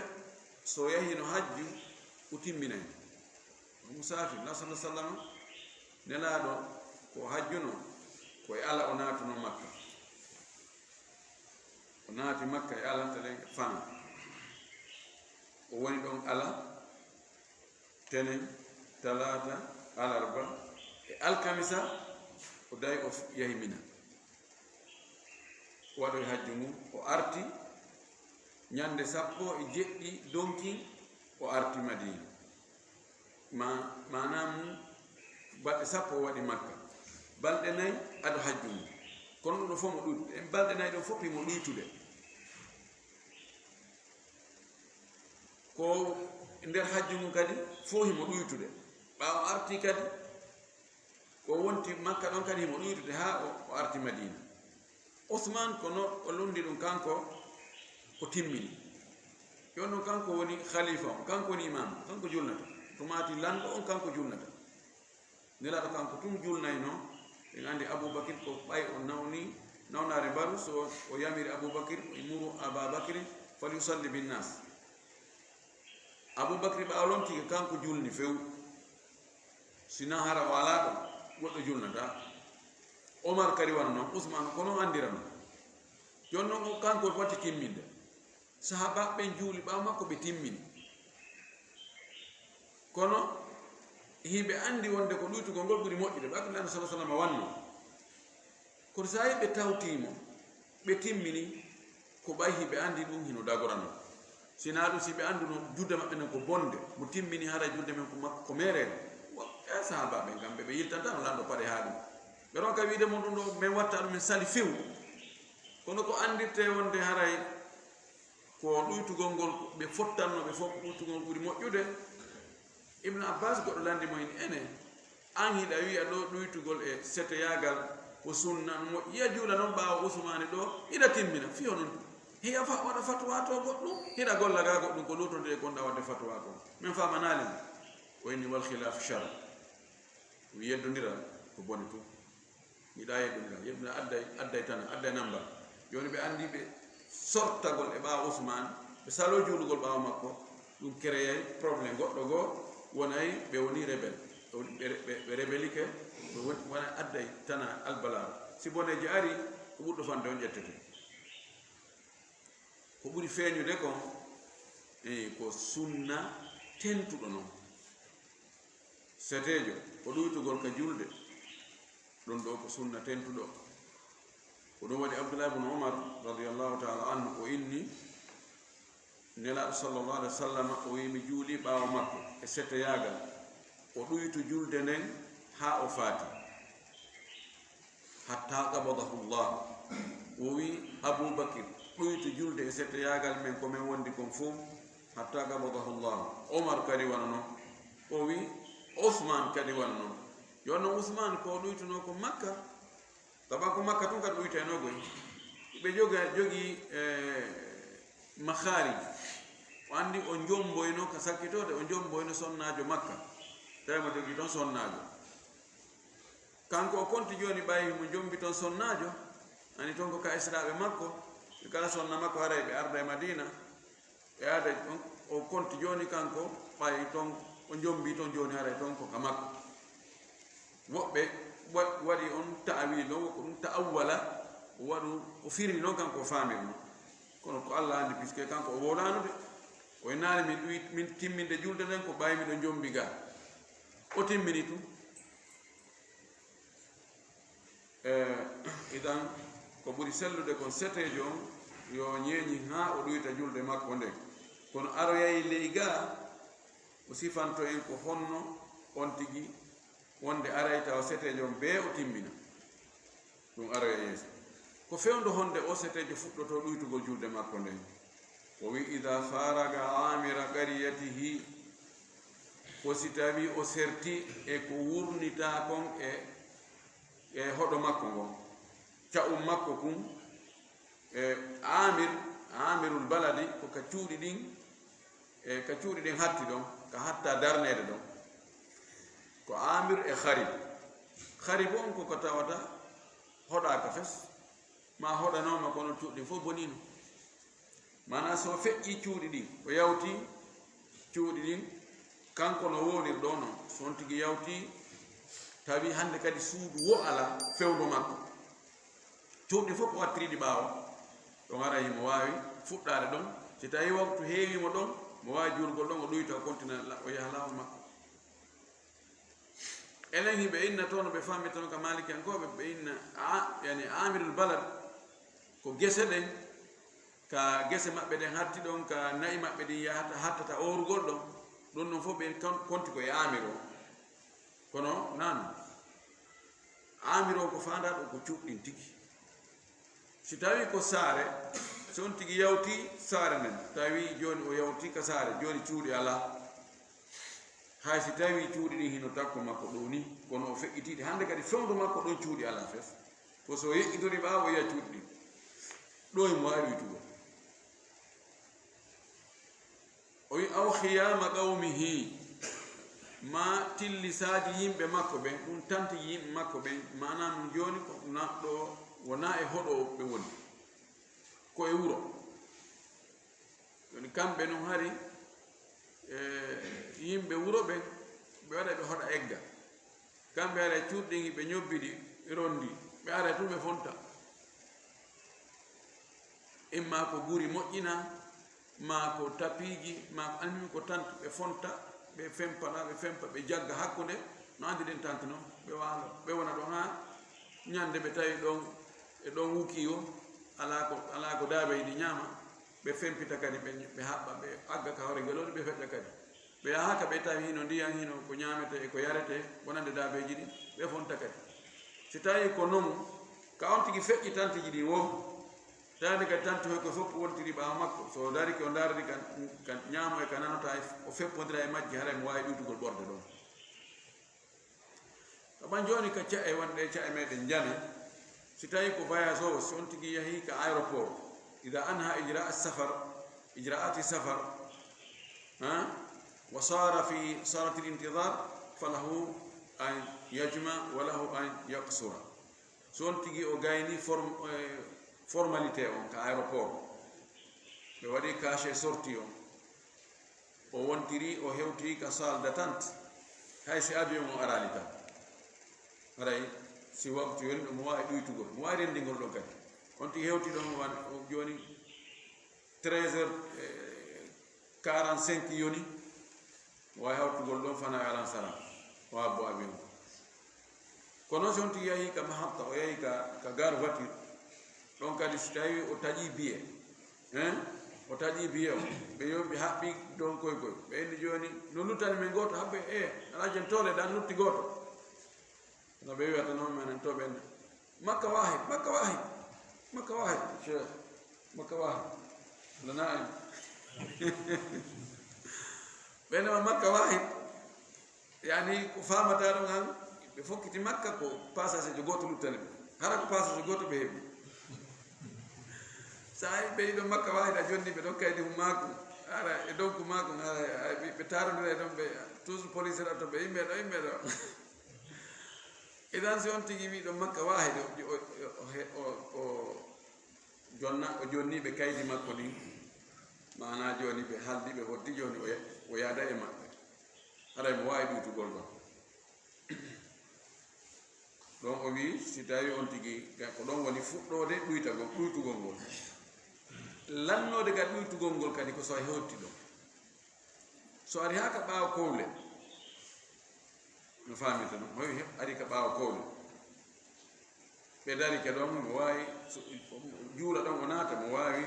so yahino hajju, o timminay. O musaafir, na sallallahu alaihi wasallam, Nelaaɗo ko hajjuno, ko e ala o naatuno Makka. O naati Makka e alarta ɗen e fana. O woni ɗon ala, tenen, talaata, alarba, e alkamisa, o dawi o f-, yahi Mina. O waɗoyi hajju mum, o arti ñande sappo e jeɗɗi donkin, o arti Madina. Ma, maanaa mum, balɗe sappo o waɗi Makka. Balɗe nayi ado hajju mum. Kono ɗum ɗo fof mo ɗuytude. En balɗe nayi ɗo fof himo ɗuytude. Ko nder hajju mum kadi fof himo ɗuytude. Ɓaawo arti kadi, ko wonti Makka ɗon kadi himo ɗuytude haa o, o arti Madina. Usman, kono o lundi ɗum kanko, o timmini. Jooni noon kanko woni khalifa on, kanko woni imam, kanko julnata. Ɗum maati lanɗo on, kanko julnata. Nelaaɗo kanko tun julnayno. En andi Abubakir ko ɓay o nawni, nawnaare mbaru, so o yamiri Abubakir, o muru Aba Bakrin, "Falyusalli bin nas." Abubakri ɓaawo lontiike, kanko julni few. Sina hara o alaa ɗon, goɗɗo julnata. Omar kadi wano non, Usman, ko non andirano. Jooni non, o kanko foti timminde. Sahaabaaɓe ɓen juuli ɓaawo makko, ɓe timmini. Kono hiɓe andi wonde ko ɗuytugol ngol ɓuri moƴƴude, ɓe Abdullahi sallallahu alaihi wasallam wanno. Kono so tawi ɓe tawtii mo, ɓe timmini, ko ɓay hiɓe andi ɗum hino dagorano. Sinaa ɗum, si ɓe anduno julde maɓɓe nden ko bonde, mo timmini haray julde men ko makko ko meereere. Wa-, e sahaabaaɓe ɓen kamɓe, ɓe yiltantano lanɗo paɗe haa ɗum. Ɓe ronka wiide mo ɗum ɗo, men watta ɗum, men sali few. Kono ko andirte wonde haray ko ɗuytugol ngol ɓe fottanno ɓe fof, ko ɗuytugol ɓuri moƴƴude. Ibn Abbas goɗɗo landi mo en ene, an hiɗa wi'a ɗo ɗuytugol e seteyaagal ko sunna, no moƴƴi, hiya juula noon ɓaawo Usmaani ɗo, hiɗa timmina, fiyo noon. Hiya fa-, waɗa fatuwa to goɗɗum, hiɗa golla ga goɗɗum ko luutonde e gonɗa waɗde fatuwa kon. Min famanaali mo. O inni wal khilaf shar. Mi yeddondiral ko bone tun. Miɗa yeddondira, yeddondira adday, adday tan, adday namba. Jooni ɓe andi ɓe sortagol e ɓaawo Usmaan, ɓe salo juulugol ɓaawo makko, ɗum kereyay problème goɗɗo goo, wonay ɓe woni rebel. Ɓe, ɓe, ɓe rebelike, ɓe won-, wona adday tana albalaaɗo. Si boneejo ari, ko ɓurɗo fande on ƴettete. Ko ɓuri feeñude kon, e, ko sunna tentuɗo non. Seteejo, ko ɗuytugol ka julde. Ɗum ɗo ko sunna tentuɗo. Ko ɗum waɗi Abdullah ibn Umar radiyallahu ta'ala anhu, o inni, Nelaaɗo sallallahu alaihi wa sallam, o wi'i, mi juuli ɓaawo makko e seteyaagal, o ɗuytu julde nden haa o faati. Hatta qabadahu Allah. O wi'i, Abubakir, ɗuytu julde e seteyaagal men ko men wondi kon fow, Hatta qabadahu Allah. Omar kadi wano non. O wi Usman kadi wano non. Yo no Usman ko ɗuytuno ko Makka. Saba ko Makka tun kadi ɗuytayno goy. Ɓe joga, jogi, eh, makhari. O andi o jomboyno ka sakkitode, o jomboyno sonnaajo Makka. Tawi mo jogi ton sonnaajo. Kanko o konti jooni ɓay mo jombi ton sonnaajo. Ani ton ko ka esiraaɓe makko. Ɓe kala sonna makko haray ɓe arda e Madina. E aada ɗon, o konti jooni kanko, ɓay ton, o jombi ton jooni, haray ton ko ka makko. Woɓɓe wa-, waɗi on ta'awil, ɗon ko ɗum ta'awwala, o waɗu, o firi non kanko o faamir non. Kono ko Allah andi, puisque kanko o wowlaano de. O e naali min ɗuwi, min timminde julde nden ko ɓay miɗo jombi ga. O timmini tun. E, idan, ko ɓuri sellude kon seteejo on, yo ñeeñi haa o ɗuyta julde makko nden. Kono aroyay ley gaa, o sifanto en ko honno on tigi wonde aray tawa seteejo on bee o timmina. Ɗum aroya yeeso. Ko fewndo honde o seteejo fuɗɗoto ɗuytugol julde makko nden? O wi, "Ida faraga amira qariyatihi," ko si tawi o serti e ko wurnita kon e, e hoɗo makko ngon, ca'um makko kun, e amir, amirul baladi, ko ka cuuɗi ɗin, e ka cuuɗi ɗin hatti ɗon, ka hatta darneede ɗon. Ko amir e kharib. Kharib on ko ko tawata hoɗaaka fes, ma hoɗanooma kono cuuɗi ɗin fof bonino. Maanaa so feƴƴi cuuɗi ɗin, o yawti cuuɗi ɗin, kanko no wowlirɗo non, so on tigi yawti, tawi hannde kadi suudu wo alaa fewndo makko. Cuuɗi fof o wattiri ɗi ɓaawo, ɗon ara himo waawi fuɗɗaade ɗon. Si tawi waktu heewi mo ɗon, mo waawi juulgol ɗon, o ɗuyta, o kontina la-, o yaha laawol makko. Enen hiɓe inna toon, ɓe fammi toon ka Maalikiyankooɓe, ɓe inna a-, yani amirul balad, ko gese ɗen, ka gese maɓɓe ɗen hatti ɗon, ka na'i maɓɓe ɗin yahata, hattata oorugol ɗon, ɗum ɗon fof ɓe kon-, konti ko e amir o. Kono nan, amir o ko faandaa ɗo ko cuuɗi ɗin tigi. Si tawi ko saare, si on tigi yawti saare nden, tawi jooni o yawti ka saare, jooni cuuɗi alaa. Hay si tawi cuuɗi ɗin hino takko makko ɗo ni, kono o feƴƴitiiɗi, hannde kadi fewndo makko ɗon cuuɗi alaa fes. Ko so o yeƴƴitori ɓaawo, o yi'a cuuɗi ɗin. Ɗo e mo waawi ɗuytugol. O wi, "Aw khiyama qawmihi," ma tillisaaji yimɓe makko ɓen, ɗum tantiji yimɓe makko ɓen, maanaa mum jooni ko na-, ɗo wonaa e hoɗo ɓe woni, ko e wuro. Jooni kamɓe non hari, e, yimɓe wuro ɓen, ɓe waɗa ɓe hoɗa egga. Kamɓe ara e cuuɗi ɗin, ɓe ñobbi ɗi, ɓe rondi, ɓe ara tun ɓe fonta. Imma ko guri moƴƴina, ma ko tapiiji, ma ko almimi ko tant, ɓe fonta, ɓe fempa ɗa, ɓe fempa, ɓe jagga hakkunde, no anndi ɗen tant non, ɓe waalo, ɓe wona ɗon haa ñande ɓe tawi ɗon, e ɗon wuki o, alaa ko, alaa ko daabeeji ɗi ñaama, ɓe fempita kadi, ɓe, ɓe haɓɓa, ɓe agga ka hoore ngelooɗi, ɓe feƴƴa kadi. Ɓe yaha ka ɓe tawi hino ndiyan, hino ko ñaametee e ko yaretee, wonande daabeeji ɗin, ɓe fonta kadi. Si tawi ko non, ka on tigi feƴƴi tantiji ɗin wo, tawi kadi tanti hoy ko fof wontiri ɓaawo makko, so o darike o ndaarani ka, ka ñaamo e ka nanota, e o feppondira e majji, haray mo waawi ɗuytugol ɓorde ɗon. Kaɓan jooni ka ca'e wonɗe e ca'e meɗen njana, si tawi ko voyageur, si on tigi yahi ka aéroport, ida anha ijra'a safar, ijra'ati safar, ha, wa sara fi salati l-intidar, falahu an yajma wa lahu an yaqsura. Si on tigi o gayni form-, eh, formalité on ka aéroport, ɓe waɗi cachet sortie on, o wontiri, o hewti ka salle d'attente, hay si avion o araali tan. Haray si waktu yoni, mo waawi ɗuytugol, mo waawi renndingol ɗon kadi. On tigi hewti ɗon, o wa-, o jooni treize heures, eh, quarante-cinq yoni, mo waawi hawtugol ɗon fana e alansara, o habbo avion. Kono si on tigi yahi ka mahatta, o yahi ka, ka gare voiture, ɗon kadi si tawi o taƴi biye, hein? O taƴi biye o, ɓe yoni ɓe haɓɓi ɗon koy koy. Ɓe inni jooni, no luttani men gooto, habbe, e, alaa jen toole dan lutti gooto. No ɓe wi'ata non, menen to ɓen, "Makka wahid, Makka wahid, Makka wahid, Cheikh, Makka wahid." Lana en. Ɓe nama Makka wahid, yani ko famata ɗon han, ɓe fokkiti Makka ko passage gooto luttani ɓe. Hara ko passage gooto ɓe heɓi. Sa yi ɓe yiɗo Makka wahid, a jonni ɓe ɗon kaydi hum maako. Ara e donku maako, ara ɓe tarondira e ɗon ɓe toujours police ɗo to ɓe yimɓe ɗo, yimɓe ɗo. Idan si on tigi wiɗo Makka wahid, o, o, o, o, o jonna, o jonni ɓe kaydi makko ɗin. Mana joni ɓe haldi ɓe hoddi joni o ya-, o yaada e maɓɓe. Haray mo wawi ɗuytugol ɗon. Ɗon o wi, si tawi on tigi, ga-, ko ɗon woni fuɗɗode ɗuytagol, ɗuytugol ngol. Lannode ga ɗuytugol ngol kadi ko so a hewti ɗon. So ari ha ka ɓaawo kowle. No famirta non, hoy he-, ari ka ɓaawo kowle. Ɓe dari ke ɗon, mo wawi so-, juula ɗon o naata, mo wawi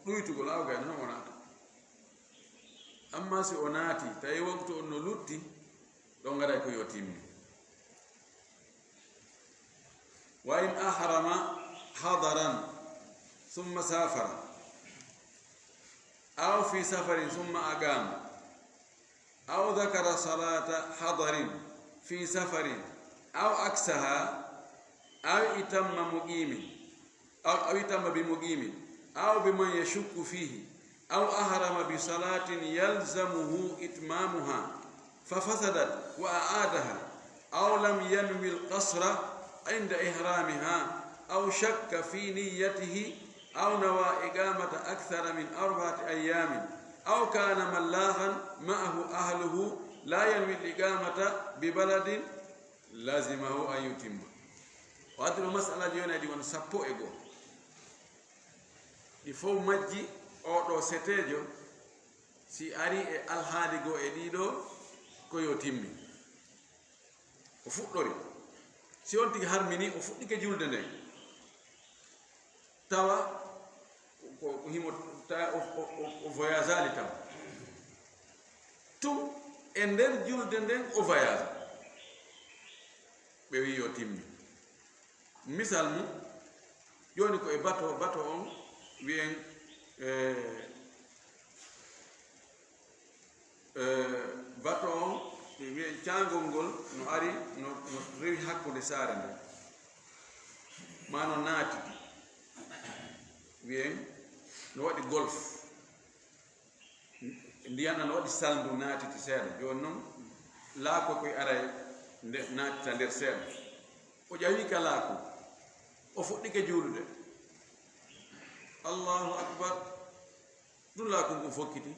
ɗuytugol aw gayno non o naata. Amma si o naati, tawi waktu on no lutti, ɗon garay ko yo timmi. Wa in ahrama hadaran summa safara, aw fi safarin summa aqama, aw dhakara salata hadarin fi safarin, aw aksaha, aw itamma muqimin, aw, aw itamma bi muqimin, aw bi man yashukku fihi, aw ahrama bi salatin yalzamuhu itmamuha, fa fasadat wa a'adaha, aw lam yanwi al-qasra inda ihramiha, aw shakka fi niyyatihi, aw nawa iqamata akthara min arba'ati ayyamin, aw kana mallahan ma'ahu ahluhu la yanwi al-iqamata bi baladin, lazimahu an yutimma. O addi ɗo masalaji yonayɗi won sappo e goo. Ɗi fow majji, oɗo seteejo, si ari e alhaali goo e ɗiɗo, ko yo timmi. O fuɗɗori. Si on tigi harmini, o fuɗɗike julde nden. Tawa ko, ko himo, ta-, o, o, o, o voyageali taw. Tun e nder julde nden o voyage. Ɓe wi yo timmi. Misal mu, joni ko e bato, bato on wi'en, eh, eh, bato on, e wi'en caangol ngol no ari, no, no rewi hakkunde saare nde. Ma no naati, wi'en no waɗi golf. Ndiyan an waɗi salndu naatiti seeɗa. Jooni noon, laakoy koy aray nde naatita nder seeɗa. O ƴawi ka laaku, o fuɗɗike juulude. Allahu akbar. Ɗum laaku ngun fokkiti.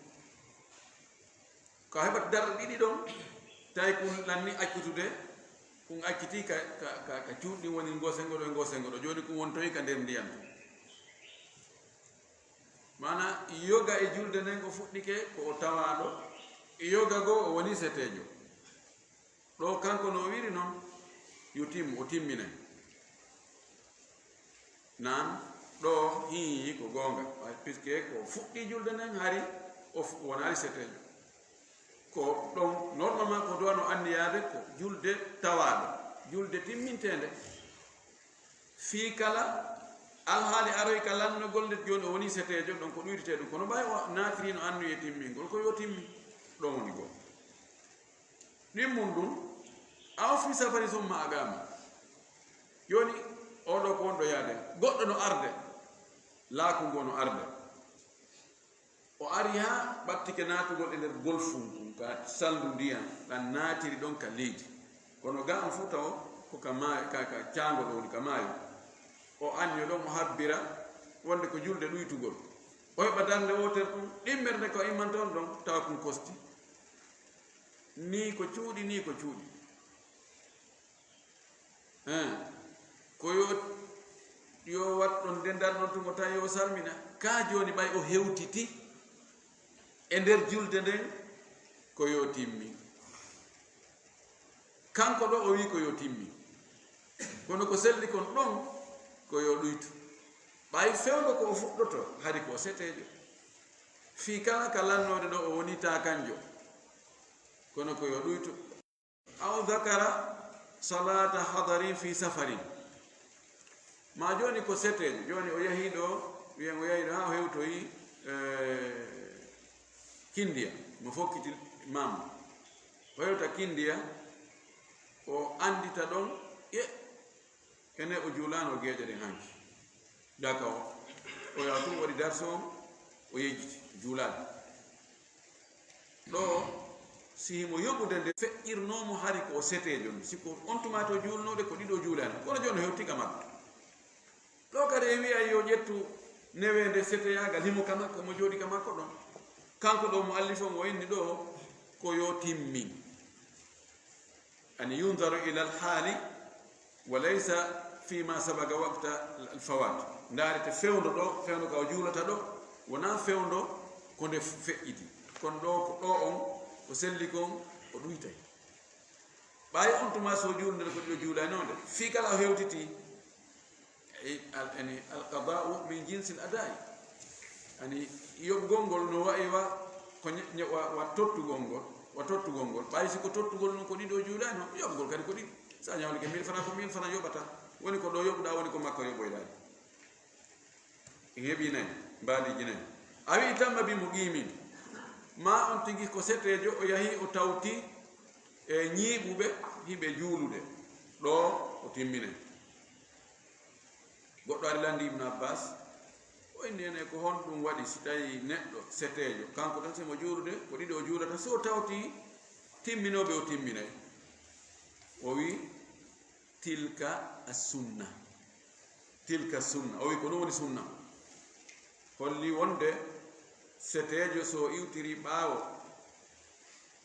Ko heɓat darɗe ɗiɗi ɗon, tawi kun lanni accutude, kun acciti ka, ka, ka, ka cuuɗi woni ngo sengo ɗo e ngo sengo ɗo. Jooni kun wontoyi ka nder ndiyan. Maana, yoga e julde nden o fuɗɗike ko o tawaaɗo, yoga goo o woni seteejo. Ɗo kanko no o wiiri non, yo timmu, o timminay. Nan, ɗo hii ko goonga, puisque ko fuɗɗi julde nden hari o fu-, wonaali seteejo. Ko ɗon, normalement ko duwano anniyaade ko julde tawaaɗo, julde timminteende. Fii kala alhaali aroy ka lannogol nde jooni o woni seteejo, ɗon ko ɗuyditee ɗum. Kono ɓay o naatiri no annuye timmingol, ko yo timmi. Ɗon woni goo. Ɗimmun ɗum, aw fii safari summa aqama. Jooni, oɗo ko wonɗo yaade. Goɗɗo no arde. Laaku ngo no arde. O ari haa ɓattike naatugol e nder golfun kun, ka salndu ndiyan, ɗan naatiri ɗon ka leydi. Kono ga on fuu taw ko ka maayo, ka, ka caango ɗo woni ka maayo. O anni ɗon o habbira wonde ko julde ɗuytugol. O heɓa darnde wootere ɗum, ɗimmere nde ko immanto on ɗon, tawa kun kosti. Nii ko cuuɗi, nii ko cuuɗi. Hein, ko yo, yo waɗ ɗon dental ɗon tun o tawi yo salmina. Ka jooni ɓay o hewtiti e nder julde nden, ko yo timmi. Kanko ɗo o wi ko yo timmi. Kono ko selli kon ɗon, ko yo ɗuytu. Ɓay fewndo ko o fuɗɗoto, hari ko o seteejo. Fii kala ka lannoode ɗo o woni ta kanjo. Kono ko yo ɗuytu. Aw dhakara salata hadarin fi safarin. Ma jooni ko seteejo, jooni o yahii ɗo, wiyen o yahii ɗo haa o hewtoyi, eh, Kindiya, mo fokkiti Mam, o hewta kindiya, o anndita ɗon, e ene o juulaano geeƴe ɗen hanki. Daka o, o yaha tun waɗi darso on, o yejjiti, o juulaali. Ɗo, si himo yoɓude nde feƴƴirnoo mo hari ko o seteejo ni, si ko on tuma to juulnoo ɗe ko ɗiɗo juulaani, kono jooni o hewti ka makko. Ɗo kadi en wi'ay yo ƴettu neweende seteyaagal himo ka makko, mo jooɗi ka makko ɗon. Kanko ɗo mo allifo mo inni ɗo ko yo timmin. Ani yunzaru ila alhaali wa laysa fima sabaga waqta alfawat. Ndaarete fewndo ɗo, fewndo ka o juulata ɗo, wona fewndo ko nde feƴƴiti. Kono ɗo ko ɗo on, ko selli kon, o ɗuytay. Ɓay on tuma so juulde ko ɗiɗo juulanoonde, fii kala o hewtiti, e, al-, ani, alqada'u min jinsil ada'i. Ani, yoɓgol ngol no wa'i wa, ko ña-, ña-, wa, wa tottugol ngol, wa tottugol ngol. Ɓay si ko tottugol non ko ɗiɗo juulano, yoɓgol kadi ko ɗiɗi. Sa ñawlike mille francs, ko mille francs yoɓata. Woni ko ɗo yoɓuɗa, woni ko makko yoɓoyɗa. En heɓi nayi, mbaadiiji nayi. A wi'i tamma bi muqimin. Ma on tigi ko seteejo, o yahi, o tawti e ñiiɓuɓe hiɓe juulude. Ɗo o timminay. Goɗɗo ari landi Ibn Abbas, o inni ene ko honɗum waɗi si tawi neɗɗo seteejo, kanko tan simo juulude, ko ɗiɗo o juulata, so o tawti timminooɓe o timminay. O wi'i, tilka as-sunna. Tilka sunna. O wi'i ko ɗum woni sunna. Holli wonde seteejo so iwtiri ɓaawo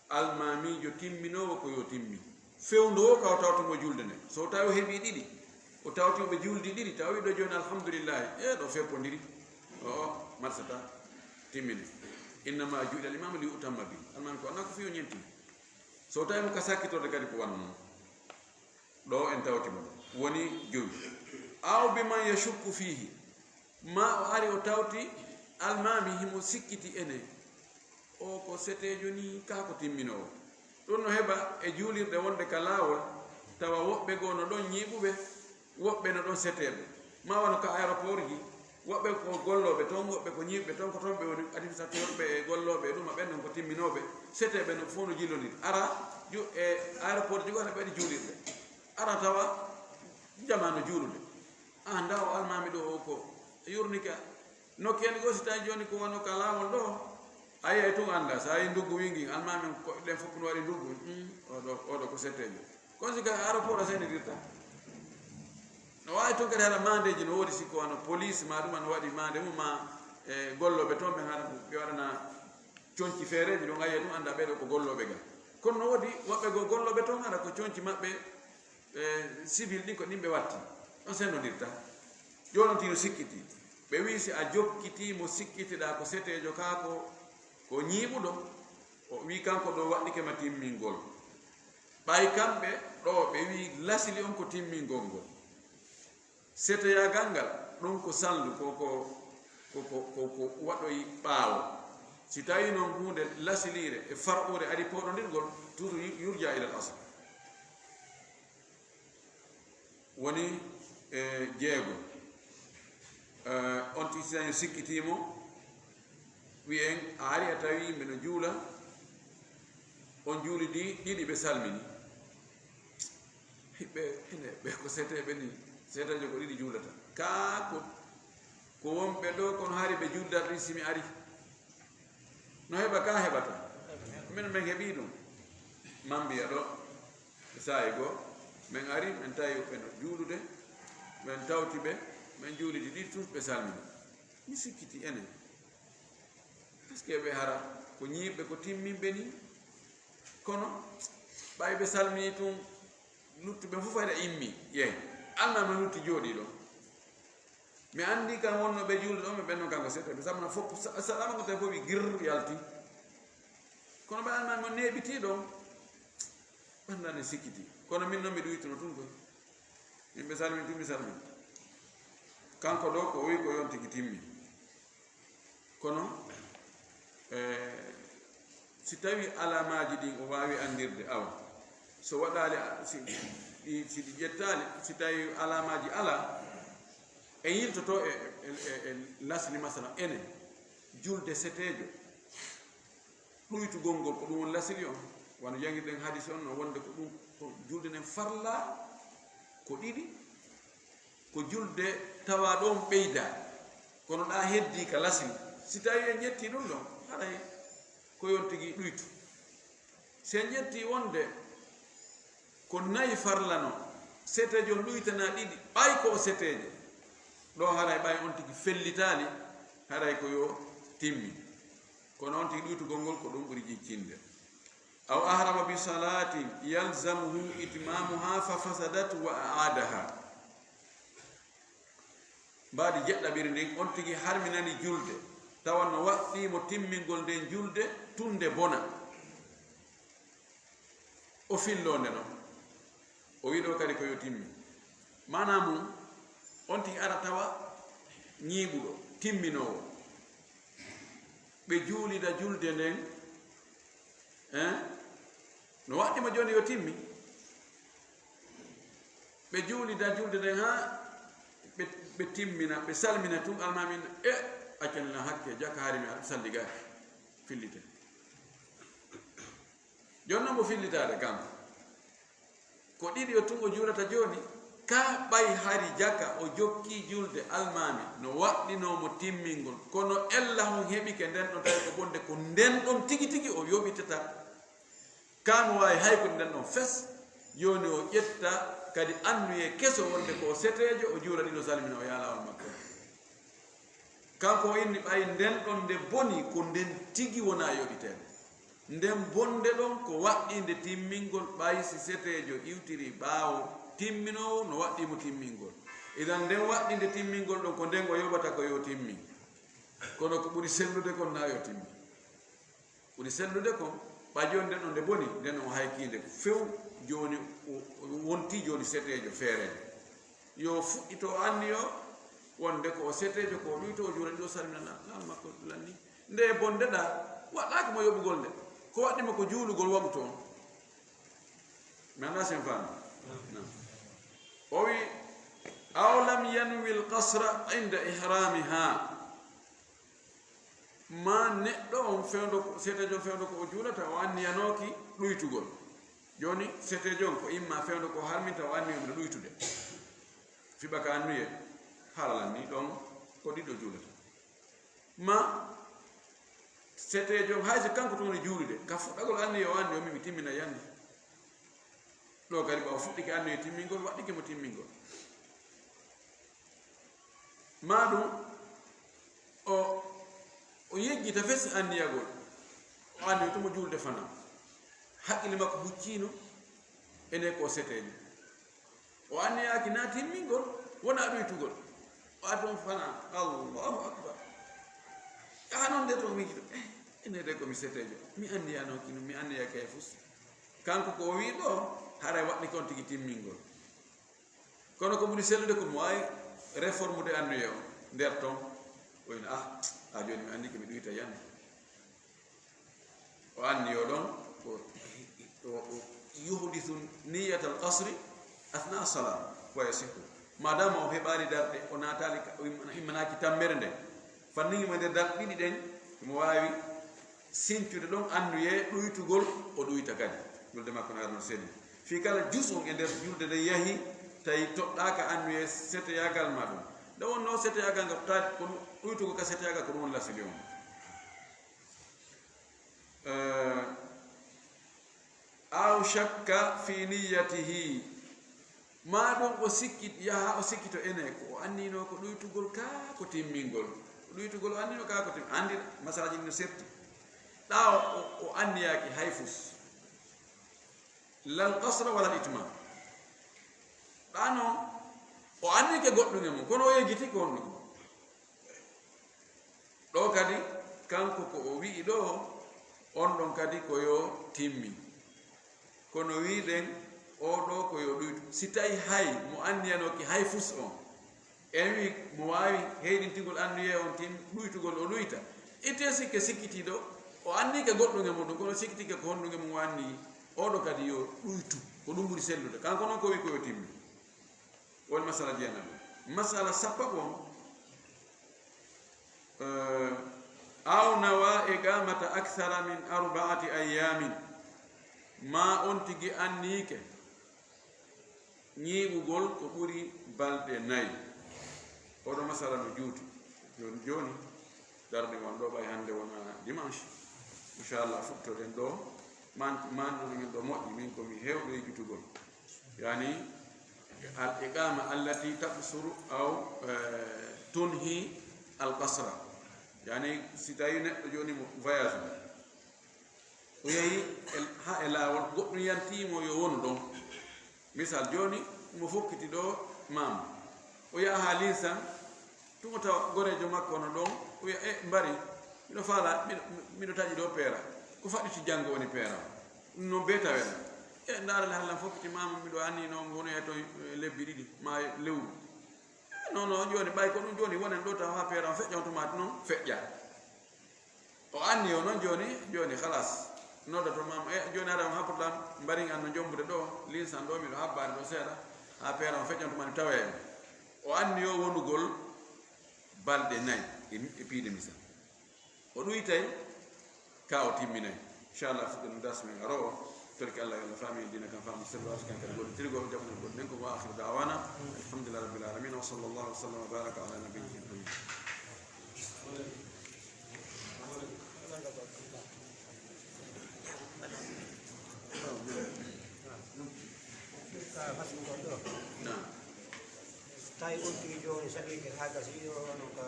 almaamiijo timminoowo ko yo timmi. Fewndo o ka o tawtumo julde nde. So tawi o heɓi ɗiɗi, o tawti ɓe juldi ɗiɗi, tawi ɗo jooni alhamdulillahi, e ɗo feppondiri. O, o, marsata, timmini. Innama ju'ila al-imamu li yu'tamma bi. Almaami ko annaa ko fiyo ñenti. So tawi mo ka sakkitorde kadi ko wano non. Ɗo en tawti mo. Woni jowi. Aw bi man yashukku fihi. Ma o ari o tawti almaami himo sikkiti ene. O ko seteejo ni, kaa ko timminoowo. Ɗum no heɓa e juulirɗe wonde ka laawol, tawa woɓɓe goo no ɗon ñiiɓuɓe, woɓɓe no ɗon seteeɓe. Ma wano ka aéroport ji, woɓɓe ko gollooɓe ton, woɓɓe ko ñiiɓɓe ton, ko ton ɓe woni administrateur ɓe e gollooɓe e ɗum, ɓen non ko timminooɓe, seteeɓe no fof no jillondiri. Ara ju-, e aéroport ji goo ɓe waɗi juulirɗe. Ara tawa jamaa no juulude. Ah, ndaa o almaami ɗo o ko yurnike. Nokkeeli goo si tawi jooni ko wano ka laawol ɗo, a yiyay tun anndaa. So a yii nduggu wingi, almaami ko ɗen fof no waɗi nduggu. Hmm, oɗo, oɗo ko setteejo. Kono si ka aéroport a senirirta. No waawi tun kadi hara maandeeji no woodi, si ko wano police ma ɗum, no waɗi maande mum ma e gollooɓe toon ɓen hara ɓe waɗana conci feereeji ɗon, a yiyay tun anndaa ɓee ɗo ko gollooɓe ga. Kono no woodi woɓɓe goo gollooɓe toon hara ko conci maɓɓe e civil ɗin ko ɗin ɓe watti. On sennondirta. Jooni on tino sikkiti. Ɓe wi'i si a jokkitii mo sikkitiɗaa ko seteejo kaa ko, ko ñiiɓuɗo, o wi'i kanko ɗo waɗɗike ma timmingol. Ɓay kamɓe ɗo ɓe wi'i lasili on ko timmingol ngol. Seteyaagal ngal, ɗum ko salndu, ko, ko, ko, ko, ko, ko waɗoyi ɓaawo. Si tawi noon huunde lasiliire e far'uure ari pooɗondirgol, toujours yu-, yurja ilal asl. Woni, e, jeego. E, on tigi si tawi sikkitii mo, wi'en a ari a tawi yimɓe no juula, on juulidi ɗiɗi ɓe salmini. Ɓe, ene, ɓe ko seteeɓe ni, seteejo ko ɗiɗi juulata. Kaa ko, ko wonɓe ɗo, kono hari ɓe juuldat ɗin si mi ari. No heɓa ka heɓata. Min, min heɓi ɗum. Mambiya ɗo, e saa'i goo, min ari, min tawi ɓe no juulude, min tawti ɓe, min juulidi ɗiɗi tun ɓe salmini. Mi sikkiti enen. Est-ce que ɓe hara ko ñiiɓɓe, ko timminɓe ni? Kono ɓay ɓe salmini tun, luttuɓe fof hayra immi. Yeey, almaami lutti jooɗii ɗo. Mi anndi kan wonnooɓe juulde ɗo, mi ɓen non kanko seeɗa. Ɓe salmina fof, sa-, salama ko tawi fof wi gir yalti. Kono ɓe almaami mo neeɓitii ɗo, ɓannda ne sikkiti. Kono min non mi ɗuytuno tun koy. Min ɓe salmini tun mi salmini. Kanko ɗo ko o wi ko yon tigi timmi. Kono, eh, si tawi alamaaji ɗin o waawi anndirde, awa, so waɗaali a-, si ɗi, si ɗi ƴettaali, si tawi alamaaji alaa, en yiltoto e, e, e, e lasli, masalan, enen, julde seteejo, ɗuytugol ngol, ko ɗum woni lasili on. Wano jangirɗen hadis on no wonde ko ɗum, ko julde nden farla ko ɗiɗi, ko julde tawa ɗon ɓeyda, kono ɗa heddi ka lasili. Si tawi en ƴetti ɗum ɗon, haray ko yon tigi ɗuytu. Si en ƴetti wonde ko nayi farlano, seteejo on ɗuytana ɗiɗi, ɓay ko o seteejo, ɗo haray ɓay on tigi fellitaali, haray ko yo timmi. Kono on tigi ɗuytugol ngol ko ɗum ɓuri jiccinde. Aw ahrama bi salatin yalzamuhu itmamuha fa fasadat wa aadaha. Mbaadi jeɗɗaɓiri ndin, on tigi harminani julde, tawa no waɗɗii mo timmingol nden julde, tun nde bona. O filloo nde non. O wi'i ɗoo kadi ko yo timmi. Maanaa mum, on tigi ara tawa ñiiɓuɗo, timminoowo. Ɓe juulida julde nden, eh? No waɗɗii mo jooni yo timmi. Ɓe juulida julde nden haa ɓe, ɓe timmina, ɓe salmina tun, almaami no, e, accanina hakke, jaka hari mi salligaaki, fillite. Jooni non mo fillitaade kam, ko ɗiɗi o tun o juulata jooni, ka ɓay hari jaka o jokkii julde almaami, no waɗɗinoo mo timmingol, kono ella hon heɓike nden ɗon, tawi ko bonde, ko nden ɗon tigi tigi o yoɓitata. Ka mo waawi hay ko nden ɗon fes, jooni o ƴetta kadi annuyee keso wonde ko o seteejo, o juula ɗiɗo salmina, o yaha laawol makko. Kanko o inni ɓay nden ɗon nde boni, ko nden tigi wonaa yoɓiteede. Nden bonde ɗon ko waɗɗiinde timmingol, ɓay si seteejo iwtiri ɓaawo timminoowo, no waɗɗii mo timmingol. Idan nden waɗɗiinde timmingol ɗon ko nden o yoɓata ko yo timmi. Kono ko ɓuri sellude kon na yo timmi. Ɓuri sellude kon, ɓay jooni nden ɗon nde boni, nden o haykiinde few, jooni o, o wontii jooni seteejo feereejo. Yo fuɗɗito o anniyo wonde ko o seteejo, ko o ɗuyto, o juula ɗiɗo salmina na, na makko lanni. Nde bonde ɗa, waɗɗaaki mo yoɓugol nde. Ko waɗɗii mo ko juulugol waɗuto on. Mi anndaa si en faami. Naam. O wi, "Aw lam yanwi l-qasra inda ihramiha." Ma neɗɗo on fewndo ko, seteejo on fewndo ko o juulata, o anniyanooki ɗuytugol. Jooni, seteejo on ko imma fewndo ko harminta, o anniyo miɗo ɗuytude. Fiɓa ka annuye, haala lan ni ɗon ko ɗiɗo juulata. Ma seteejo on, hay so kanko tun woni juulude, ka fuɗɗagol anniye o anniyo mi, mi timmina yande. Ɗo kadi, ɓawo fuɗɗike anniye timmingol, waɗɗike mo timmingol. Ma ɗum, o, o yejjita fes anniyagol. O anniyo to mo juulde fana. Haqqille makko hucciino, ene ko seteejo. O anniyaaki na timmingol, wona ɗuytugol. O addi on fana, Allahu Akbar. Aa, non de to miijiɗo, eh, ene de ko mi seteejo. Mi anniyano kino, mi anniyaki hay fus. Kanko ko o wii ɗo, haray waɗɗi kon tigi timmingol. Kono ko ɓuri sellude ko mo waawi réformude annuye o nder ton. O ina, ah, a jooni mi anndi ko mi ɗuyta yande. O anniyo ɗon, o, o, o yuhdisu niyatal qasri athna salat, wa yasihu. Madama o heɓaali darɗe, o naataali ka, o immana-, immanaaki tammere nde. Fanningimo e nder darɗe ɗiɗi ɗen, mo waawi sincude ɗon annuye ɗuytugol, o ɗuyta kadi. Julde makko no arno selli. Fii kala jus on e nder julde nden yahi, tawi toɗɗaaka annuye seteyaagal ma ɗum. Nde wonno seteyaagal ngal, tawi ko ɗum ɗuytugol ka seteyaagal ko ɗum woni lasili on. Eh, aw shakka fi niyyatihi. Ma ɗum o sikkit-, yaha o sikkito ene ko o annino ko ɗuytugol ka ko timmingol. Ko ɗuytugol o annino ka ko tim-, anndi masalaji no serti. Ɗa o, o, o anniyaaki hay fus. Lal qasra wala itmam. Ɗa noon, o annike goɗɗum e mum, kono o yejjiti ko honɗum. Ɗo kadi, kanko ko o wi'i ɗo, on ɗon kadi ko yo timmi. Kono wi'ɗen, oo ɗo ko yo ɗuytu. Si tawi hay mo anniyanooki hay fus on, en wi mo waawi heyɗintingol anniye on tin, ɗuytugol o ɗuyta. Itte sikke sikkitiiɗo, o annike goɗɗum e muɗum, kono sikkitike ko honɗum e mum o anni, oo ɗo kadi yo ɗuytu. Ko ɗum ɓuri sellude. Kanko noon ko wi ko yo timmi. Woni masala jeenaɓo. Masala sappo on, eh, aw nawa iqamata Akthara min arba'ati ayyamin, ma on tigi anniike ñiiɓugol ko ɓuri balɗe nayi. Oɗo masala no juuti. Jooni, jooni, darde ngon ɗo ɓay hannde wona dimanche. Inchallah, fuɗtoɗen ɗo, man, man ɗo min ɗo moƴƴi, min ko mi heewɗo yejjutugol. Yani, al iqama allati taqsuru aw, eh, tunhi al qasra. Yani, si tawi neɗɗo jooni mo voyage mo, o yehi e, ha e laawol, goɗɗum yantiimo yo wonu ɗon. Misal, jooni mo fokkiti ɗo maamu, o yaha haa Linsan, tun o tawa goreejo makko no ɗon, o wiya, "E, mbari, miɗo faala, miɗo, miɗo taƴi ɗo peera, ko faɗɗiti janngo woni peera?" Ɗum noon bee tawena. "E, ndaara le, halla mi fokkiti maamu, miɗo anni noon wonoya toon, e, lebbi ɗiɗi, maa lewru." "E, non, non, jooni, ɓay ko ɗum jooni, wonen ɗo tawa haa peera on feƴƴa, on tumaati noon feƴƴa." O anni o noon jooni, jooni halas. Noddoto maama, "E, jooni ara on haɓɓoto lan, mbarin an no jombude ɗo, Linsan ɗo, miɗo haɓɓaade ɗo seeɗa, haa peera on feƴƴa on tuma mi tawa en." O anni o wonugol balɗe nayi e, e piide misa. O ɗuytay, ka o timminay. Inchallah, fuɗɗen darsu men aroowo. Torki Allah, yo Allah faami en diina kan, faami sirru, arsukan kadi gollitirgol, jaɓuɗen goɗɗi ɗen ko. Wa akhiru da'wana, alhamdulillahi rabbil alamin, wa sallallahu wa sallam wa baraka ala nabiyyina Muhammad. Ka fasgugol ɗo. Naam. Tawi on tigi jooni salike haa gasi, o wano ka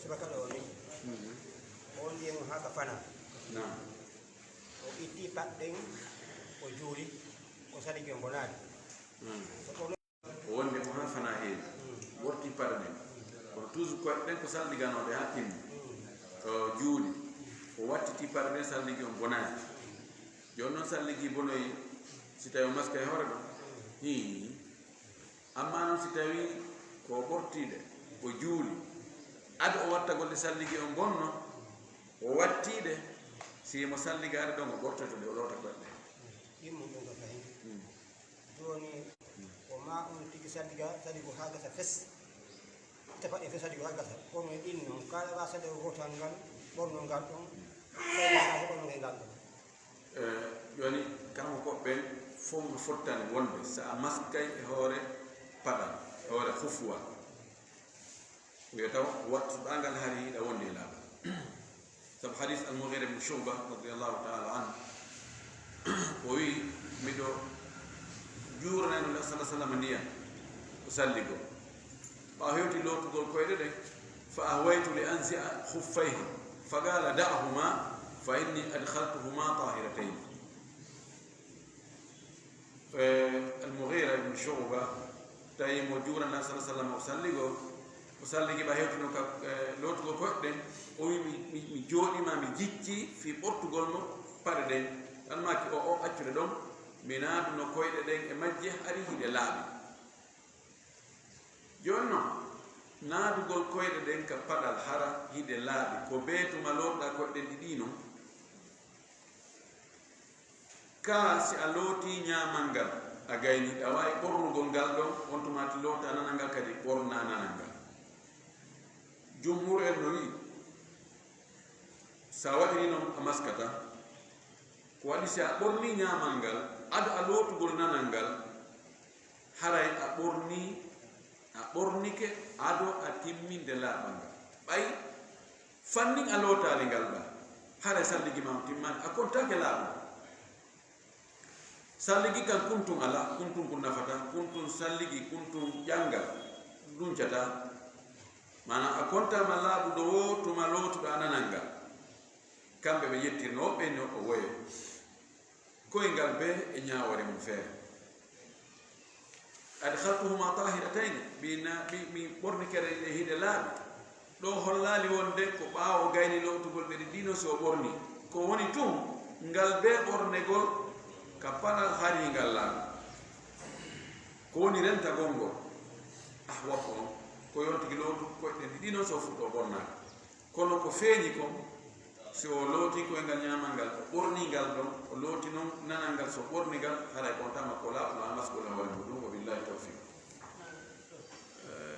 subaka ɗo ni. Mhm. On ndiyam haa ka fana. Naam. O itti paɗɗen, o juuli, ko salike on bonaali. Naam. So ko O wonde mo haa fana heewi, ɓorti paɗe ɗen. Kono toujours koyɗe ɗen ko salliganooɗe haa timmi. O juuli, o wattiti paɗe ɗen, salligi on bonaani. Jooni noon salligi bonoyi si tawi o maska e hoore ɗon? Hii. Amma noon si tawi ko o ɓortiiɗe, o juuli, ado o wattagol ɗe salligi on bonno, o wattiiɗe, si mo salligaade ɗon o ɓortoyto ɗe, o loota koyɗe ɗen. Ɗin mo ɗum ko fahin. Hmm. Jooni, ko ma on tigi sadiga, sadigo haa gasa fes. Itta paɗe fes sadigo haa gasa. Kono e ɗin noon, kala wa sadigo gootal ngal, ɓornol ngal ɗon, tawi ko haa ɓornol ngal ɗon. Eh, jooni, kanko ko ɓen fof no fottani wonde so a maskay e hoore paɗal, e hoore hufuwa. Yo taw wattu ɗangal hari hiɗa wondi e laaɓal. Sabu hadis Al-Mughira ibn Shu'ba radiyallahu ta'ala anhu, o wi, miɗo juuranayno Nabi sallallahu alaihi wasallam ndiyam, o salligo. Ɓaawo hewti lootugol koyɗe ɗen, fa ahwaytu li anzi'a khuffayhi, fa qala, da'huma fa inni adkhaltuhuma tahiratayn. Eh, Al-Mughira ibn Shu'ba, tawi mo juuranɗaa sallallahu alaihi wasallam o salligo, o salligi ɓa hewtuno ka, eh, lootugol koyɗe ɗen, o wi, "Mi, mi, mi jooɗima, mi jicci fii ɓortugol mo paɗe ɗen." Tan maaki o, o accude ɗon, mi naaduno koyɗe ɗen e majje hari hiɗe laaɓi. Jooni non, naadugol koyɗe ɗen ka paɗal hara hiɗe laaɓi, ko bee tuma lootuɗaa koyɗe ɗen ɗiɗi non? Kaa si a lootii ñaamal ngal, a gayni, a waawi ɓornugol ngal ɗon, on tuma ti lootaa nanal ngal kadi ɓornaa nanal ngal. Jumhur en no wi'i, si a waɗiri non a maskata. Ko waɗi si a ɓornii ñaamal ngal, ado a lootugol nanal ngal, haray a ɓornii, a ɓornike ado a timminde laaɓal ngal. Ɓay fannin a lootaali ngal ɗaa, haray salligi maa on timmaali, a kontaake laaɓuɗo. Salligi kan kuntun alaa, kuntun kun nafataa, kuntun salligi, kuntun ƴanngal duncataa. Maanaa a kontaama laaɓuɗo woo tuma lootuɗaa nanal ngal. Kamɓe ɓe yettirno, woɓɓe no o woye. Koyngal bee e ñaawoore mum feere. Adkhaltuhuma tahiratayn, mi na-, mi, mi ɓornike ɗe hiɗe laaɓi. Ɗo hollaali wonde ko ɓaawo gayni lootugol ɗe ɗiɗi non si o ɓorni. Ko woni tun, ngal bee ɓornegol ka paɗal hariingal laaɓi. Ko woni rentagol ngol? Ahwatu on, ko yo on tigi lootu koyɗe ɗen ɗiɗi non si o fuɗɗoo ɓornaade. Kono ko feeñi kon, si o looti koyngal ñaamal ngal, o ɓorni ngal ɗon, o looti non nanal ngal, si o ɓorni ngal, haray ko on tama ko laaɓuɗo a maskol e hoore muɗum, wa billahi tawfiq. Eh,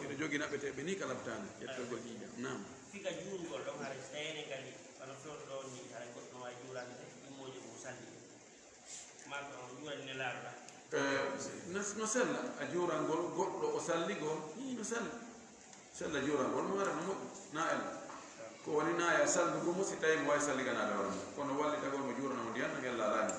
miɗo jogi naɓeteeɓe ni ka labtaani ƴettagol ƴiiƴam. Naam. Siga juurgol ɗon hara tayene kadi wano fewndo ɗon ni hara goɗɗo no wawi juurande immoojo mo salli. Maa ko on juurani nelaaɗo ɗa. Eh, no, no sella a juurangol goɗɗo o salligol ni no sella. Sella juurangol mo ara no moƴƴi na ella. Ko woni naya sallugo mo si tawi mo wawi salliganaade hoore mum kono wallitagol mo juurana mo ndiyan no ngella laani.